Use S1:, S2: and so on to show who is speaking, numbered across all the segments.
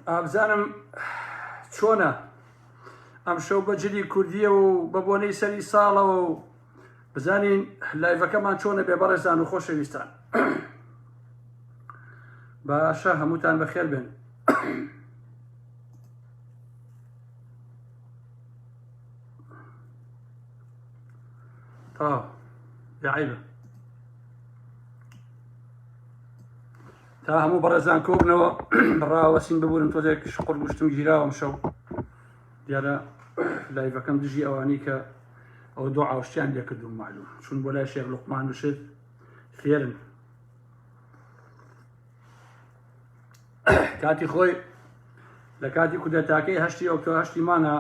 S1: ئابزانم چۆنە ئەمشەو بە جلی کوردیەوە و بە بۆنەی سەری ساڵەوە و بزانین live ەکەمان چۆنە بێ بەڕێزان و خۆشەویستان باشە هەمووتان بەخێر بێن. تەواو بێ عەیبە تا هەموو بەڕێزان کۆبنەوە ڕاوەسین ببورن تۆزێک شقڕ گوشتم گیراوم شەو دیارە live ەکەم دژی ئەوانی کە ئەو دو عاوشتیان لێکردوم معلوم چون بۆ لای شێخ لوقمان وشت فێرن کاتی خۆی لە کاتی کودەتاکەی هەشتی ئۆکتۆ هەشتی مانە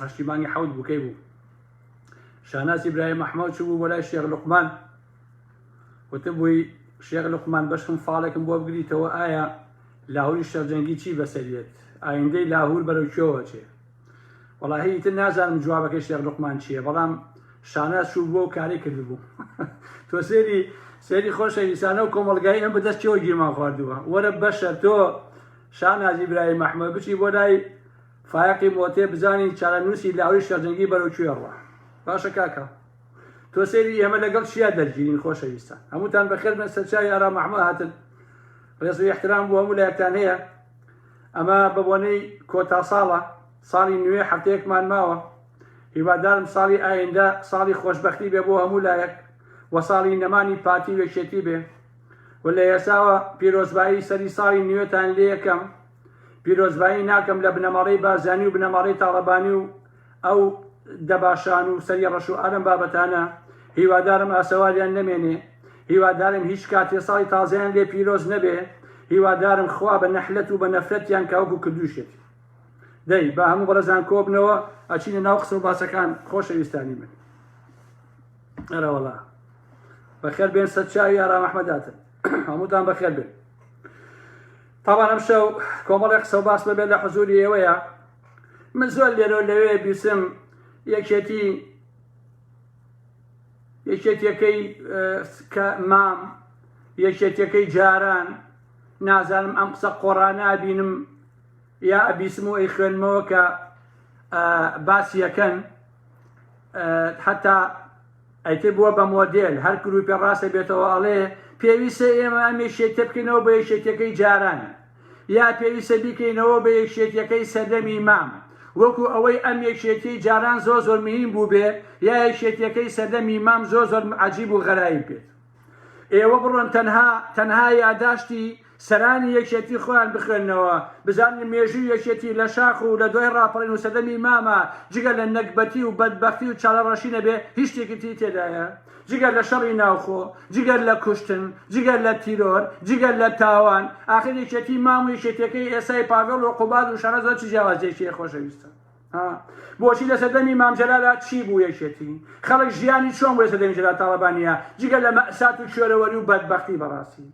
S1: هەشتی مانگی حەوت بووکەی بوو شاناز ئیبراهیم ئەحمەد چوو بۆ لای شێخ لوقمان وتبووی شێخ لوقمان بەشکم فاڵێکم بۆ بگریتەوە ئایا لاهوری شێخ جەنگی چی بەسەریەت ئایندەی لاهور بەرەو کوێوە چێ وەڵاهی ئیتر نازانم جوابەکەی شێخ لوقمان چییە بەڵام شاناز چوو بۆ کاری کردبوو تۆ سێری سێری خۆشەویستانە و کۆمەڵگای ئەم بەدەست چێوە گیرمان خواردووە وەرە بەشەر تۆ شاناز ئیبراهیم ئەحمەد بچی بۆ لای فایەقی مۆتێ بزانین چارەنووسی لاهوری شێخ جەنگی بەرەو کوێ ڕوا باشە کاکە تۆ سەیری ئێمە لەگەڵ چیا دەرگیرین خۆشەویستان هەمووتان بەخێر بن سەرچاوی ئارام ئەحمەد هاتن ڕێز و احترام بۆ هەموو لایەکتان هەیە ئەمە بە بۆنەی کۆتا ساڵە ساڵی نوێ هەفتەیەکمان ماوە هیوادارم ساڵی ئایندە ساڵی خۆشببختی بێ بۆ هەموو لایەک و ساڵی نەمانی پارتی و یەکێتی بێ و لە ئێساوە پیرۆزبایی سەری ساڵی نوێتان لێ یەکەم پیرۆزبایی ناکەم لە بنەماڵەی بارزانی و بنەماڵەی تاڵەبانی و ئەو دەباشان و سەری ڕەش و ئالەم بابەتانە هیوادارم ئاسەواریان نەمێنێ هیوادارم هیچ کاتێ ساڵی تازەیان لێ پیرۆز نەبێ هیوادارم خوا بە نەحلەت و بە نەفرەتیان کاوەکو کردوشێتی دەی با هەموو بەڕێزان کۆبنەوە ئەچینە ناو قسە و باسەکان خۆشەویستانی من ئەرەوەڵا بەخێر بێن سەرچاوی ئارام ئەحمەداتن هەمووتان بەخێر بێن تاوان ئەم شەو کۆمەڵێک قسە و باس بەبێت لە حزوری ئێوەیە من زۆر لێرە و لەوێ بیسم یەکێتی یەکێتیەکەی کە مام یەکێتیەکەی جاران نازانم ئەم قسە قۆڕانە بینم یا ئەبیسم و ئەی خوێنمەوە کە باسیەکەن حتا ئەیتر بووە بە مۆدێل، هەر گروپێ ڕاستە بێتەوە ئەڵێ پێویستە ئێمە ئەم یەکێتیە بکەینەوە بە یەکێتیەکەی جاران یا پێویستە بیکەینەوە بە یەکێتیەکەی سەردەمی مام وەکو ئەوەی ئەم یەکێتیەی جاران زۆر زۆر مهیم بووبێ یا یەکێتیەکەی سەردەمی مام زۆر زۆر عەجیب و غەرایب بێت. ئێوە بڕۆن تەنها تەنها یاداشتی سەرانی یەکێتی خۆیان بخوێننەوە بزانن مێژووی یەکێتی لە شاخ و لە دوای ڕاپەڕین و سەردەمی مامە جگە لە نەگبەتی و بەدبەختی و چارەڕەشی نەبێ هیچ شتێکی تری تێدایە جگە لە شەڕی ناوخۆ جگە لە کوشتن جگە لە تیرۆر جگە لە تاوان ئاخر یەکێتی مام و یەکێتیەکەی ئێسای پاڤێڵ و قوباد و شەڕە زۆر چ جیاوازیەکی هەیە خۆشەویستان ها بۆچی لە سەردەمی مام جەلالا چی بوو یەکێتی خەڵک ژیانی چۆن بوو لە سەردەمی جەلال تاڵەبانیە جگە لە مەئسات و کوێرەوەری و بەدبەختی بەڕاستی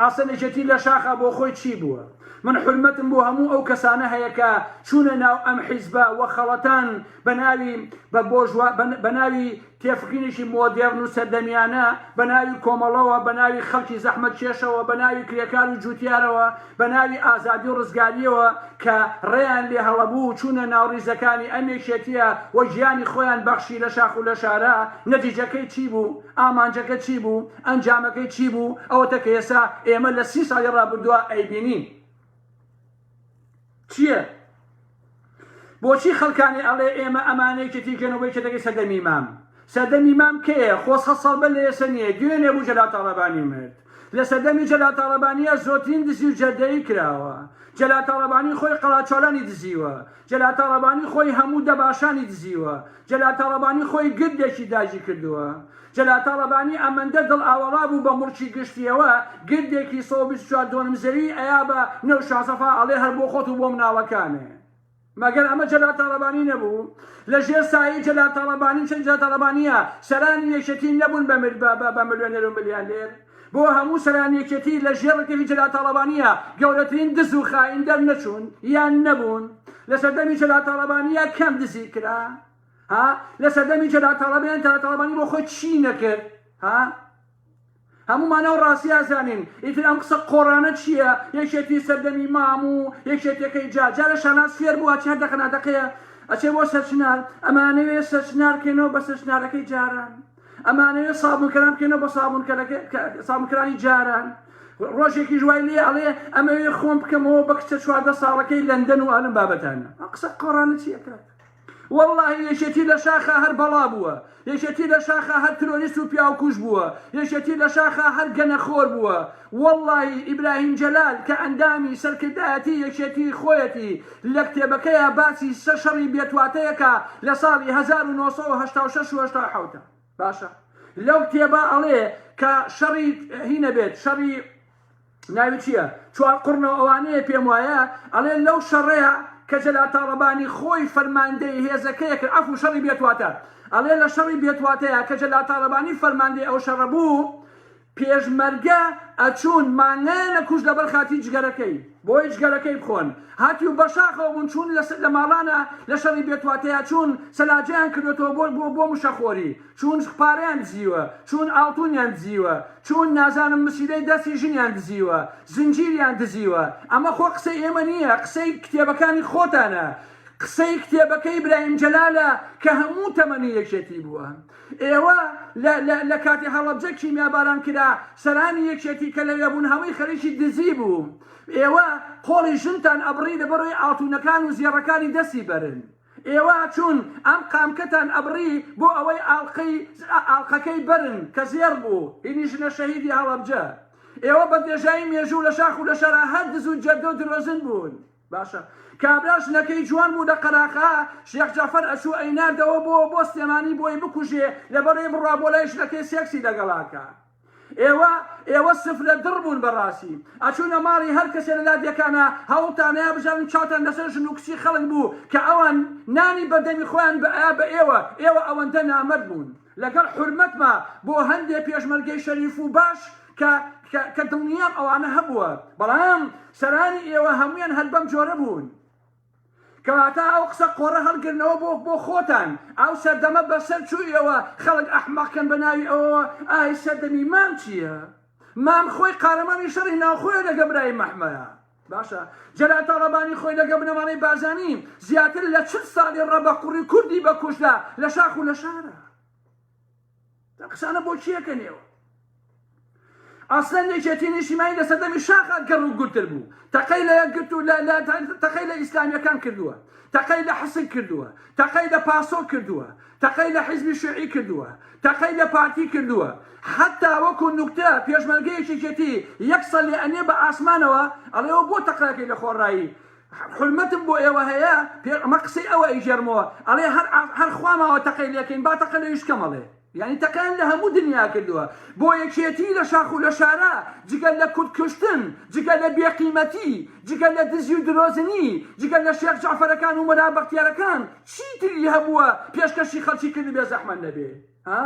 S1: ئەسڵەن یەکێتی لە شاخا بۆ خۆی چی بووە من حورمەتم بۆ هەموو ئەو کەسانە هەیە کە چوونە ناو ئەم حیزبە وە خەڵەتان بە ناوی بە بۆژوا بە ناوی تێفکرینێکی مۆدێڕن و سەردەمیانە بە ناوی کۆمەڵەوە، بە ناوی خەڵکی زەحمەتکێشەوە، بە ناوی کرێکار و جووتیارەوە، بە ناوی ئازادی و ڕزگارییەوە کە ڕێیان لێ هەڵەبوو و چوونە ناو ڕیزەکانی ئەم یەکێتییە و گیانی خۆیان بەخشی لە شاخ و لە شارا، نەتیجەکەی چی بوو؟ ئامانجەکە چی بوو؟ ئەنجامەکەی چی بوو؟ ئەوەتە کە ئێستا ئێمە لە سی ساڵی ڕابردووە ئەیبینین. چییە؟ بۆچی خەڵکانی ئەڵێ ئێمە ئەمانە یەکێتی کەن و بۆ یەکێتەکەی سەردەمی مام سەردەمی مام کەیە خۆ سە ساڵ بەر لە ئێسە نییە دوێنێ بوو جەلال تاڵەبانی مرد لە سەردەمی جەلال تاڵەبانیە زۆرترین دزی و جەردەیی کراوە جەلال تاڵەبانی خۆی قەڵاچۆلانی دزیوە جەلال تاڵەبانی خۆی هەموو دەباشانی دزیوە جەلال تاڵەبانی خۆی گردێکی داگیر کردووە جەلال تاڵەبانی ئەمەندە دڵ ئاوەڵا بوو بە موڵکی گشتیەوە گردێکی 124 دۆنم زەوی ئەیا بە نەوشاد سەفا ئەڵێ هەر بۆ خۆت و بۆ مناڵەکانێ مەگەر ئەمە جەلال تاڵەبانی نەبوو؟ لە ژێر سایەی جەلال تاڵەبانی و چەند جەلال تاڵەبانیە سەرانی یەکێتی نەبوون بە بە ملیۆنێر و ملیاردێر؟ بۆ هەموو سەرانی یەکێتی لە ژێر ڕکێفی جەلال تاڵەبانیە گەورەترین دز و خائین دەرنەچوون یان نەبوون؟ لە سەردەمی جەلال تاڵەبانیە کەم دزی کرا؟ ها؟ لە سەردەمی جەلال تاڵەبانی تاڵەبانی بۆ خۆی چی نەکرد؟ ها؟ هەموومان ئەو ڕاستیە ئەزانین ئیتر ئەم قسە قۆڕانە چیە یەکێتی سەردەمی مام و یەکێتیەکەی جا جارە شاناز فێر بوو ئەچێ هەر دەقە نادەقەیە ئەچێ بۆ سەرچنار ئەمانەوێ سەرچنار کەینەوە بە سەرچنارەکەی جاران ئەمانەوێ سابونکەران بکەینەوە بە سابونکەرەکە سابونکەرانی جاران ڕۆژێکیش وای لێ ئەڵێ ئەمەوێ خۆم بکەمەوە بە کچە 14 ساڵەکەی لەندەن و ئالم بابەتانە ئەم قسە قۆڕانە چیەکات وەڵاهی یەکێتی لە شاخا هەر بەڵا بووە، یەکێتی لە شاخا هەر ترۆریست و پیاوکوژ بووە، یەکێتی لە شاخا هەر گەنەخۆر بووە، وەڵاهی ئیبراهیم جەلال کە ئەندامی سەرکردایەتی یەکێتی خۆیەتی لە کتێبەکەیا باسی شەڕی بێتواتەیەکا لە ساڵی 1986 و 87 باشە لەو کتێبە ئەڵێ کە شەڕی هینە بێت شەڕی ناوی چییە چوارقوڕنەوە ئەوانەیە پێم وایە ئەڵێ لەو شەڕەیە کە جەلال تاڵەبانی خۆی فەرماندەی هێزەکەیە کرد عەفو شەڕی بێتواتە ئەڵێ لە شەڕی بێتواتەیە کە جەلال تاڵەبانی فەرماندەی ئەو شەڕە بوو پێشمەرگە ئەچوون مانگایان ئەکوشت لەبەر خاتی جگەرەکەی بۆی جگەرەکەی بخۆن هاتیو بەشاخەوە بوون چوون لە ماڵانە لە شەڕی بێتواتەیە چوون سەلاجەیان کردۆتەوە بۆ بۆ بۆ مشەخۆری چوون پارەیان دزیوە، چوون ئاڵتونیان دزیوە، چوون نازانم مسیلەی دەستی ژنیان دزیوە، زنجیریان دزیوە، ئەمە خۆ قسەی ئێمە نییە، قسەی کتێبەکانی خۆتانە، قسەی کتێبەکەی برایم جەلالە کە هەموو تەمەنی یەکێتی بووە. ئێوە لە لە لە کاتی هەڵەبجە کیمیاباران کرا، سەرانی یەکێتی کە لەوێ بوون هەمووی خەریکی دزی بوو. ئێوە قۆڵی ژنتان ئەبڕی لەبەرئەوەی ئاڵتونەکان و زێڕەکانی دەستی بەرن. ئێوە چوون ئەم قامکەتان ئەبڕی بۆ ئەوەی ئاڵقەی ئاڵقەکەی بەرن کە زێڕ بوو هینی ژنە شەهیدی هەڵەبجە ئێوە بە درێژایی مێژوو لە شاخ و لە شارا هەر دز و جەردە و درۆزن بوون باشە کابرا ژنەکەی جوان بوو لە قەراخا شێخ جەعفەر ئەچوو ئەیناردەوە بۆ بۆ سلێمانی بۆی بکوژێ لەبەرەی بڕوا بۆ لای ژنەکەی سێکسی لەگەڵاکا ئێوە ئێوە سفرە دڕ بوون بەڕاستی ئەچوونە ماڵی هەر کەسێ لە لادێکانا هەوڵتانەیا بزانن چاوتان لەسەر ژن و کچی خەڵک بوو کە ئەوان نانی بەردەمی خۆیان بئەیا بە ئێوە ئێوە ئەوەندە نامەرد بوون لەگەڵ حورمەتما بۆ هەندێ پێشمەرگەی شەریف و باش کە کە کە دڵنیام ئەوانە هەبووە بەڵام سەرانی ئێوە هەموویان هەر بەم جۆرە بوون. کەواتە ئەو قسە قۆڕە هەڵگرنەوە بۆ بۆ خۆتان ئەو سەردەمە بەسەر چوو ئێوە خەڵک ئەحمەق کەن بە ناوی ئەوەوە ئای سەردەمی مام چییە مام خۆی قارەمانی شەڕی ناوخۆیە لەگە برایم مەحمەیە باشە جەلال تاڵەبانی خۆی لەگە بنەماڵەی بارزانی زیاتر لە چل ساڵی ڕەبە کوڕی کوردی بە کوشتدا لە شاخ و لە شارە ئەم قسانە بۆ کێ ئەکەن ئێوە؟ ئەسلەن یەکێتی نیشتیمانی لە سەردەمی شاخا گەڕ و گورتر بوو تەقەی لە یەکگرت و تەقەی لە ئیسلامیەکان کردووە تەقەی لە حسک کردووە تەقەی لە پاسۆ کردووە تەقەی لە حیزبی شیعی کردووە تەقەی لە پارتی کردووە حتا وەکو نوکتە پێشمەرگەیەکی یەکێتی یەک سەلێ ئەنێ بە ئاسمانەوە ئەڵێەوە بۆ تەقەکەی لە خۆڕایی حورمەتم بۆ ئێوە هەیە پێ ئەمە قسەی ئەوە ئەیگێڕمەوە ئەڵێ هەر هەر خوا ماوە تەقەی لێکەین با تەقە لەویش کەم ئەڵێ یعنی تەقەیان لە هەموو دنیا کردووە بۆ یەکێتی لە شاخ و لە شارا جگە لە کورد کوشتن جگە لە بێقیمەتی جگە لە دزی و درۆزنی جگە لە شێخ جەعفەرەکان و مەلا بەختیارەکان چی تری هەبووە پێشکەشی خەڵکی کردبێ زەحمەت نەبێ ها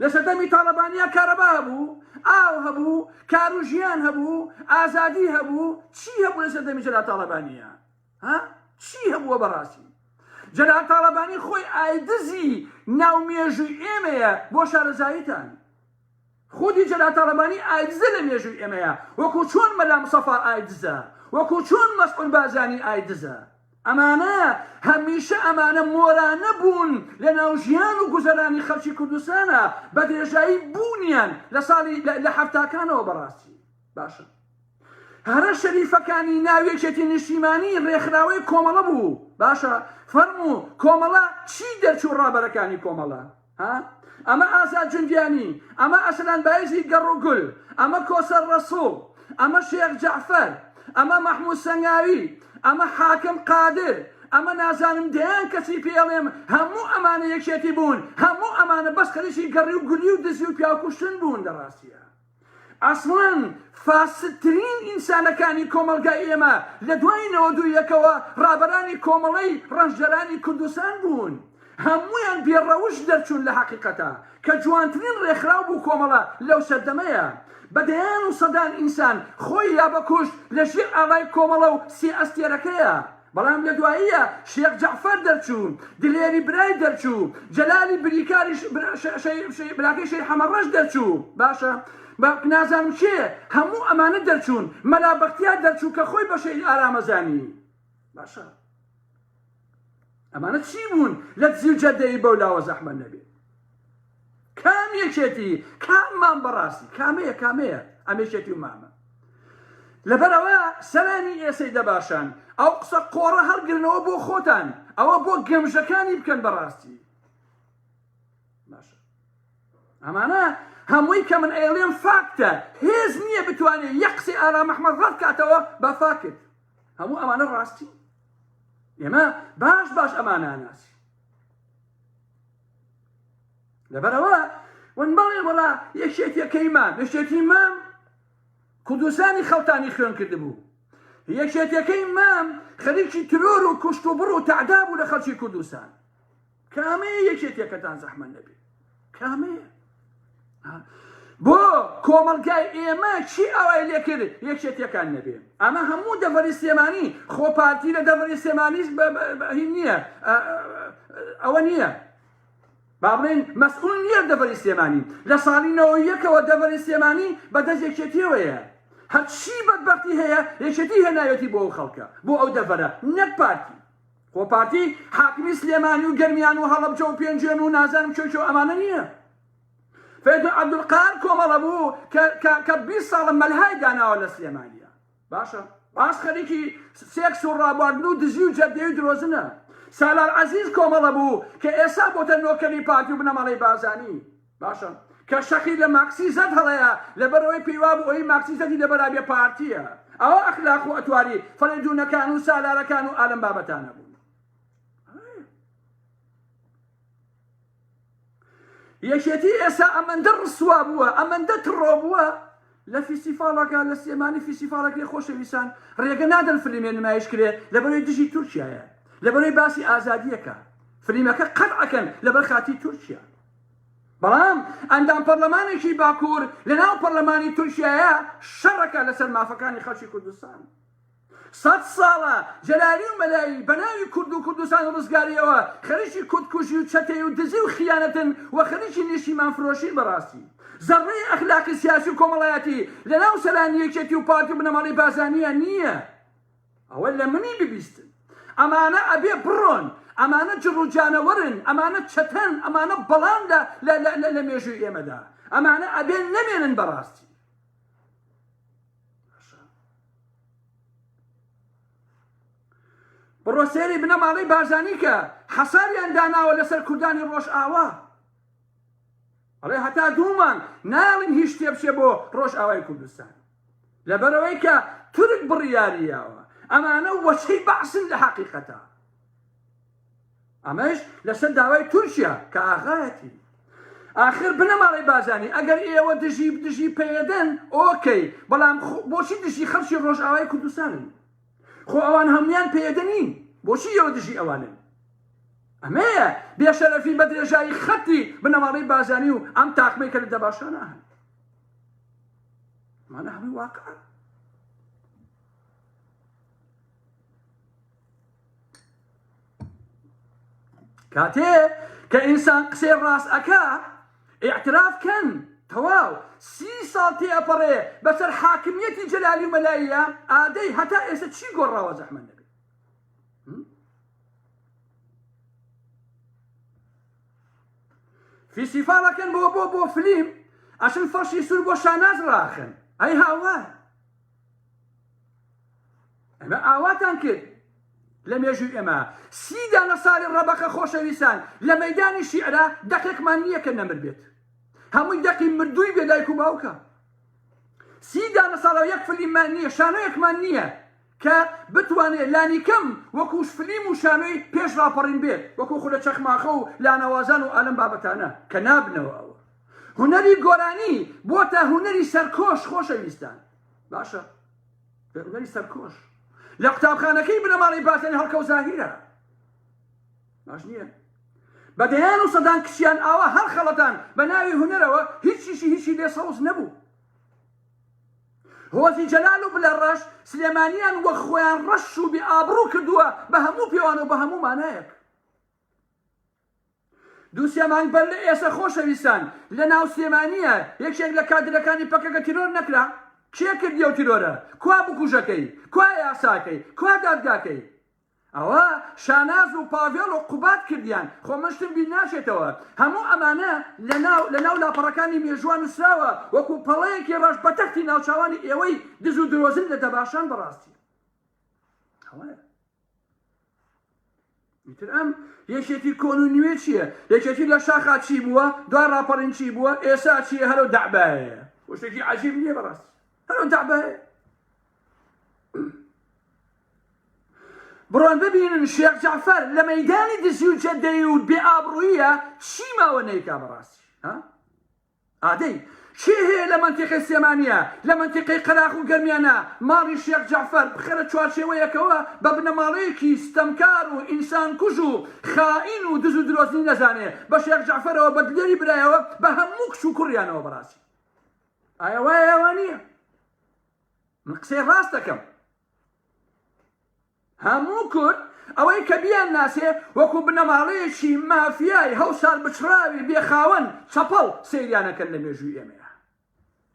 S1: لە سەردەمی تاڵەبانیا کارەبا هەبوو ئاو هەبوو کار و ژیان هەبوو ئازادی هەبوو چی هەبوو لە سەردەمی جەلال تاڵەبانیا ها چی هەبووە بەڕاستی جەلال تاڵەبانی خۆی ئایدزی ناو مێژووی ئێمەیە بۆ شارەزاییتان خودی جەلال تاڵەبانی ئایدزە لە مێژووی ئێمەیە وەکو چۆن مەلا مستەفا ئایدزە وەکو چۆن مەسعود بارزانی ئایدزە ئەمانە هەمیشە ئەمانە مۆرانە بوون لە ناو ژیان و گوزەرانی خەڵکی کوردستانە بە درێژایی بوونیان لە ساڵی لە حەفتاکانەوە بەڕاستی باشە هەرە شەریفەکانی ناو یەکێتی نیشتیمانی ڕێکخراوەی کۆمەڵە بوو باشە فەرموو کۆمەڵە چی دەرچوو ڕابەرەکانی کۆمەڵە ها ئەمە ئازاد جوندیانی، ئەمە ئەرسەلان بایزی گەڕوگول، ئەمە کۆسەر ڕەسوڵ، ئەمە شێخ جەعفەر، ئەمە مەحمود سەنگاوی، ئەمە حاکم قادر، ئەمە نازانم دەیان کەسی پێ ئەڵێم، هەموو ئەمانە یەکێتی بوون، هەموو ئەمانە بەس خەریکی گەڕی و گولی و دزی و پیاوکوشتن بوون لە ڕاستیا. ئەسڵەن فاسدترین ئینسانەکانی کۆمەڵگای ئێمە لە دوای 92 یەکەوە ڕابەرانی کۆمەڵەی ڕەنجدەرانی کوردستان بوون. هەموویان بێ ڕەوشت دەرچوون لە حەقیقەتا کە جوانترین ڕێکخراو بوو کۆمەڵە لەو سەردەمەیا. بە دەیان و سەدان ئینسان خۆی یا بەکوشت لە ژێر ئاڵای کۆمەڵە و سێ ئەستێرەکەیا. بەڵام لە دواییە شێخ جەعفەر دەرچوو، دلێری برای دەرچوو، جەلالی بریکاریش براکەی شەی حەمەڕەش دەرچوو. باشە. بە نازانم کێ هەموو ئەمانە دەرچوون مەلا بەختیار دەرچوو کە خۆی بە شەهید ئارامەزانی باشە ئەمانە چی بوون لە دزی و جەردەیی بەو لاوە زەحمەت نەبێت کام یەکێتی کام مام بەڕاستی کامەیە کامەیە ئەم یەکێتی و مامە لەبەرئەوە سەرانی ئێسەی دەباشان ئەو قسە قۆڕە هەڵگرنەوە بۆ خۆتان ئەوە بۆ گەمژەکانی بکەن بەڕاستی باشە ئەمانە هەمووی کە من ئەیڵێم فاکتە هێز نییە بتوانێت یەک قسەی ئارام ئەحمەد ڕەت کاتەوە بە فاکت هەموو ئەمانە ڕاستی ئێمە باش باش ئەمانە ناسی لەبەرەوە ون بەڵێ وەڵا یەکێتیەکەی مام یەکێتی مام کوردستانی خەڵتانی خوێن کردبوو یەکێتیەکەی مام خەریکی ترۆر و کوشت و بڕ و تەعدا بوو لە خەڵکی کوردستان کامەیە یەکێتیەکەتان زەحمەت نەبێ کامەیە بۆ کۆمەڵگای ئێمە چی ئاوای لێکرد یەکێتیەکان نەبێ ئەمە هەموو دەڤەری سلێمانی خۆ پارتی لە دەڤەری سلێمانی هین نییە ئەوە نییە با بڵێین مەسئول نییە دەڤەری سلێمانی لە ساڵی 91ەوە دەڤەری سلێمانی بە دەست یەکێتیەوەیە هەرچی بەدبەختی هەیە یەکێتی هێناوێتی بۆ ئەو خەڵکە بۆ ئەو دەڤەرە نەک پارتی خۆ پارتی حاکمی سلێمانی و گەرمیان و هەڵەبجە و پێنجوێن و نازانم کوێ کوێ ئەمانە نییە فەیدون عەبدولقاهر کۆمەڵە بوو کە کە کە 20 ساڵە مەلهای داناوە لە سلێمانیە باشە باش خەریکی سێکس و ڕابواردن و دزی و جەردەی و درۆزنە سالار عەزیز کۆمەڵە بوو کە ئێستا بۆتە نۆکەری پارتی و بنەماڵەی بارزانی باشە کە شەقی لە ماکسی زەرد هەڵەیە لەبەرئەوەی پێیوابوو ئەوی ماکسی زەردی لەبەرا بێ پارتیە ئەوە ئەخلاق و ئەتواری فەرەیدونەکان و سالارەکان و ئالەم بابەتانە بوون. یەکێتی ئێستا ئەمەندە ڕسوا بووە ئەمەندە تڕۆ بووە لە فیستیفاڵەکە لە سلێمانی فیستیفاڵەکەی خۆشەویستان ڕێگە نادەن فلیمێ نمایش کرێ لەبەرەوەی دژی تورکیایە لەبەرەوەی باسی ئازادیەکە فلیمەکە قەت ئەکەن لەبەر خاتی تورکیا بەڵام ئەندام پەرلەمانێکی باکوور لەناو پەرلەمانی تورکیایە شەڕەکە لەسەر مافەکانی خەڵکی کوردستان. سەد ساڵە جەلالی و مەلایی بەناوی کورد و کوردستان و ڕزگاریەوە خەریکی کوردکوژی و چەتەی و دزی و خیانەتن و خەریکی نیشتیمان فرۆشین بەڕاستی زەڕەی ئەخلاقی سیاسی و کۆمەڵایەتی لەناو سەرانی یەکێتی و پارتی و بنەماڵەی بارزانیە نییە. ئەوە لە منی ببیستن ئەمانە ئەبێ بڕۆن ئەمانە جڕ و جانەوەرن ئەمانە چەتەن ئەمانە بەڵان لە لە لە لە مێژووی ئێمەدا ئەمانە ئەبێ نەمێنن بەڕاستی بڕۆ سێری بنەماڵەی بارزانی کە حەساریان داناوە لەسەر کوردانی ڕۆژئاوا ئەڵێ هەتا دوو مانگ نایەڵین هیچ شتێ بچێ بۆ ڕۆژئاوای کوردستان لەبەرئەوەی کە تورک بڕیاری یاوە ئەمانە وەچەی بەعسن لە حەقیقەتا ئەمەش لەسەر داوای تورکیا کە ئاغایەتی ئاخر بنەماڵەی بازانی ئەگەر ئێوە دژی دژی پەیەدەن okay بەڵام بۆچی دژی خەڵکی ڕۆژئاوای کوردستانن خۆ ئەوان هەمویان پەیەدە نین بۆچی ئێوە دژی ئەوانن ئەمەیە بێشەرەفی بە درێژایی خەتی بنەماڵەی بازانی و ئەم تاقمەی کە لە دەباشانە هەن ئەمانە هەمووی واقع کاتێ کە ئینسان قسەی ڕاست ئەکا ئیعتراف کەن تەواو سی ساڵ تێ ئەپەڕێ بەسەر حاکمیەتی جەلالی و مەلاییە ئادەی هەتا ئێستا چی گۆڕاوە زەحمەت نەبێ فیستیفاڵەکەن بۆ بۆ بۆ فلیم ئەچن فەرشی سوور بۆ شاناز ڕاخن ئەی هاوار ئەمە ئاواتان کرد لە مێژووی ئێمە سی دانە ساڵی ڕەبەقە خۆشەویستان لە مەدانی شیعرا دەقێکمان نییە کە نەمر بێت هەمووی دەقی مردووی بێ دایک و باوکە سی دانە ساڵە یەک فلیممان نییە شانۆیەکمان نییە کە بتوانێ لانیکەم وەکوو فلیم و شانۆی پێش ڕاپەڕین بێت، وەکوو خولە چەخماخە و لانەوازان و ئالەم بابەتانە کە نابنەوە ئەوە. هونەری گۆرانی بۆتە هونەری سەرکۆش خۆشەویستان. باشە هونەری سەرکۆش لە قوتابخانەکەی بنەماڵەی بارزانی هەڵکەوت زاهیرە. باش نییە؟ بە دەیان و سەدان کچیان ئاوا هەڵخەڵەتان بە ناوی هونەرەوە هیچیشی هیچی لێ سەوز نەبوو. هۆزی جەلال و بلە ڕەش سلێمانیان وەک خۆیان ڕەش و بێ ئابڕوو کردووە بە هەموو پێوان و بە هەموو مانایەک. دوو سێ مانگ بەر لە ئێسە خۆشەویستان لە ناو سلێمانییە یەکێک لە کادرەکانی پەکەکە تیرۆر نەکرا؟ کێ کردی ئەو تیرۆرە؟ کوا بکوژەکەی؟ کوا یاساکەی؟ کوا دادگاکەی؟ ئەوە شاناز و پاڤێڵ و قوباد کردیان، خۆ من شتم بیر ناچێتەوە. هەموو ئەمانە لە ناو لە ناو لاپەڕەکانی مێژووە نووسراوە وەکو پەڵەیەکی ڕەش بە تەختی ناوچاوانی ئێوەی دز و درۆزن لە دەباشان بەڕاستی ئەوەیە. ئیتر ئەم یەکێتی کۆن و نوێ چییە؟ یەکێتی لە شاخا چی بووە؟ دوای ڕاپەڕین چی بووە؟ ئێسا چییە؟ هەرو دەعبایەیە. شتێکی عەجیب نییە بەڕاستی. هەرو دەعبایە. بڕۆن ببینن شێخ جەعفەر لە مەیدانی دزی و جەدەی و بێ ئابڕوویە چی ماوە نەیکا بەڕاستی ها؟ ئادەی کێ هەیە لە مەنتیقەی سلێمانیە لە مەنتیقەی قەراخ و گەرمیانە ماڵی شێخ جەعفەر بخەرە چوارچێوەیەکەوە بە بنەماڵەیەکی ستەمکار و ئینسان کوژ و خائین و دز و درۆزنی نەزانێ بە شێخ جەعفەرەوە بە دلێری برایەوە بە هەموو کچ و کوڕیانەوە بەڕاستی ئایا وایە یا وا نییە من قسەی ڕاست دەکەم هەموو کورد ئەوەی کە بیان ناسێ وەکو بنەماڵەیەکی مافیای هەوسار بچڕاوی بێ خاوەن چەپەڵ سەیریان ئەکەن لە مێژووی ئێمەیا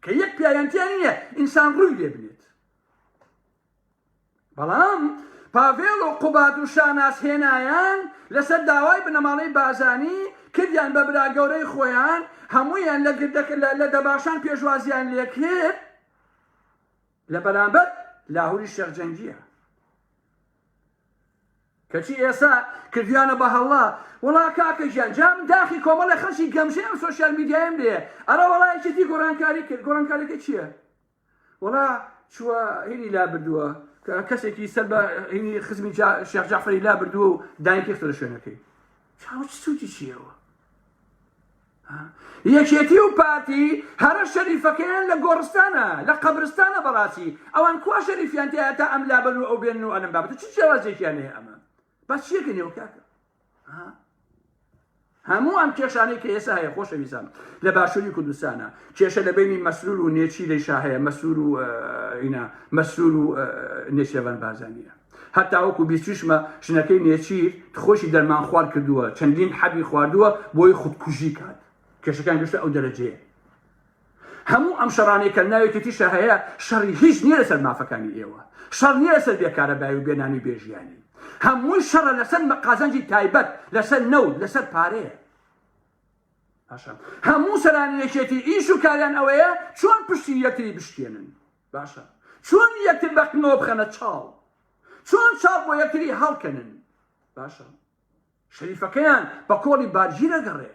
S1: کە یەک پیاویان تیا نییە ئینسان ڕووی لێ بنێت بەڵام پاڤێڵ و قوباد و شاناز هێنایان لەسەر داوای بنەماڵەی بازانی کردیان بە برا گەورەی خۆیان هەموویان لە گردەکە لە دەباشان پێشوازیان لێکرد لە بەرامبەر لاهوری شێخ جەنگیە کەچی ئێسا کردویانە بە هەڵا وڵا کاکە گیان جا من داخی کۆمەڵی خەڵکی گەمژەی ئەم سۆشیال میدیایم لێ ئەرە وەڵا یەکێتی گۆڕانکاری کرد گۆڕانکاریەکە چییە وەڵا چووە هینی لا بردووە کەسێکی سەر بە هینی خزمی شێخ جعفری لا بردووە و دایکی خستە لە شوێنەکەی چاو چ سوودی چییەوە یەکێتی و پارتی هەرە شەریفەکەیان لە گۆڕستانە لە قەبرستانە بەڕاستی ئەوان کوا شەریفیان تایە تا ئەم لابەن و ئەو بێنن و ئەلم بابەتە چ جیاوازێکیان هەیە ئەمە بەس چیەکە نێو کاکە هەموو ئەم کێشانەی کە ئێستا هەیە خۆشەویستان لە باشووری کوردستانە کێشە لە بینی مەسرور و نێچیرەیشا هەیە مەسرور و ئینا مەسرور و نێچیرڤان بارزانیە هەتا وەکو بیستوشمە ژنەکەی نێچیر خۆشی دەرمان خوار کردووە چەندین حەبی خواردووە بۆی خودکوژی کات کێشەکان گەشتە ئەو دەرەجەیە هەموو ئەم شەڕانەی کە ناوێکێتیشە هەیە شەڕی هیچ نییە لەسەر مافەکانی ئێوە شەڕ نییە لەسەر بێکارەبایی و بێنانی و بێژیانی هەمووی شەڕە لەسەر قازانجی تایبەت لەسەر نەوت لەسەر پارەیە باشە هەموو سەرانی یەکێتی ئیش و کاریان ئەوەیە چۆن پشتی یەکتری بشکێنن باشە چۆن یەکتر بە قنەوە بخەنە چاڵ چۆن چاڵ بۆ یەکتری هەڵکەنن باشە شەریفەکەیان بە کۆڵی بارگیرە گەڕێ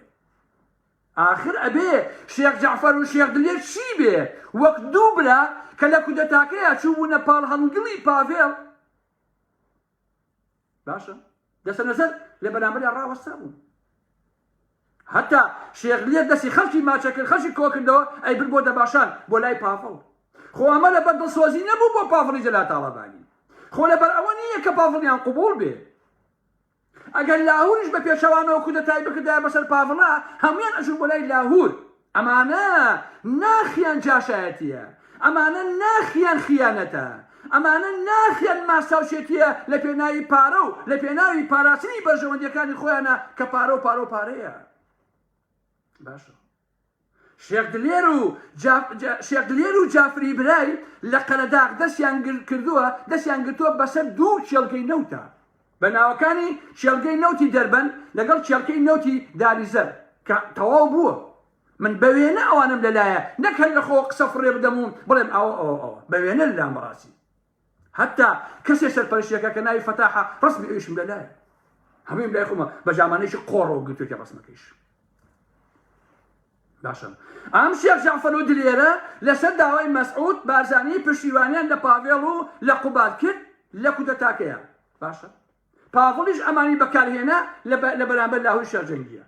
S1: ئاخر ئەبێ شێخ جەعفەر و شێخ دلێر چی بێ وەک دوو برا کە لە کودەتاکەیا چووبوونە پاڵ هەنگڵی پاڤێڵ باشە دەسە نەزەر لە بەرامبەریا ڕاوەستا بوون هەتا شێخ دلێر دەستی خەڵکی ماچە کرد خەڵکی کۆکردەوە ئەی برد بۆ دەباشان بۆ لای پاڤڵ خۆ ئەمە لەبەر دڵسۆزی نەبوو بۆ پاڤڵی جەلال تاڵەبانی خۆ لەبەر ئەوە نییە کە پاڤڵیان قبوڵ بێ ئەگەر لاهوریش بە پێچەوانەوە کودەتای بکردایە بەسەر پاڤڵا هەموویان ئەچوون بۆ لای لاهور ئەمانە ناخیان جاشایەتیە ئەمانە ناخیان خیانەتە ئەمانە ناخیان ماستاوچێتیە لە پێناوی پارە و لە پێناوی پاراستنی بەرژەوەندیەکانی خۆیانە کە پارە و پارە و پارەیە باشە شێخ دلێر و شێخ دلێر و جافری برای لە قەرەداغ دەستیان کردووە دەستیان گرتووە بەسەر دوو کێڵگەی نەوتە بە ناوەکانی کێڵگەی نەوتی دەربەند لەگەڵ کێڵکەی نەوتی داریزەر کە تەواو بووە من بە وێنە ئەوانم لەلایە نەک هەر لە خۆ قسە فڕێ بدەم و بڵێم ئەوە ئەوە ئەوە بە وێنە لەلام بەڕاستی هەتا کەسێ سەرپەرشتیەکە کە ناوی فەتاحە ڕسمی ئەویشم لەلایە هەموویم لای خۆمە بە جامانەیەکی قۆڕەوە گرتوێتی ڕسمەکەیش باشە ئەم شێخ جەعفەر و دلێرە لەسەر داوای مەسعود بارزانی پشتیوانیان لە پاڤێڵ و لە قوباد کرد لە کودەتاکەیە باشە پاڤڵیش ئەمانی بەکارهێنا لە بەرامبەر لاهوری شێخ جەنگیە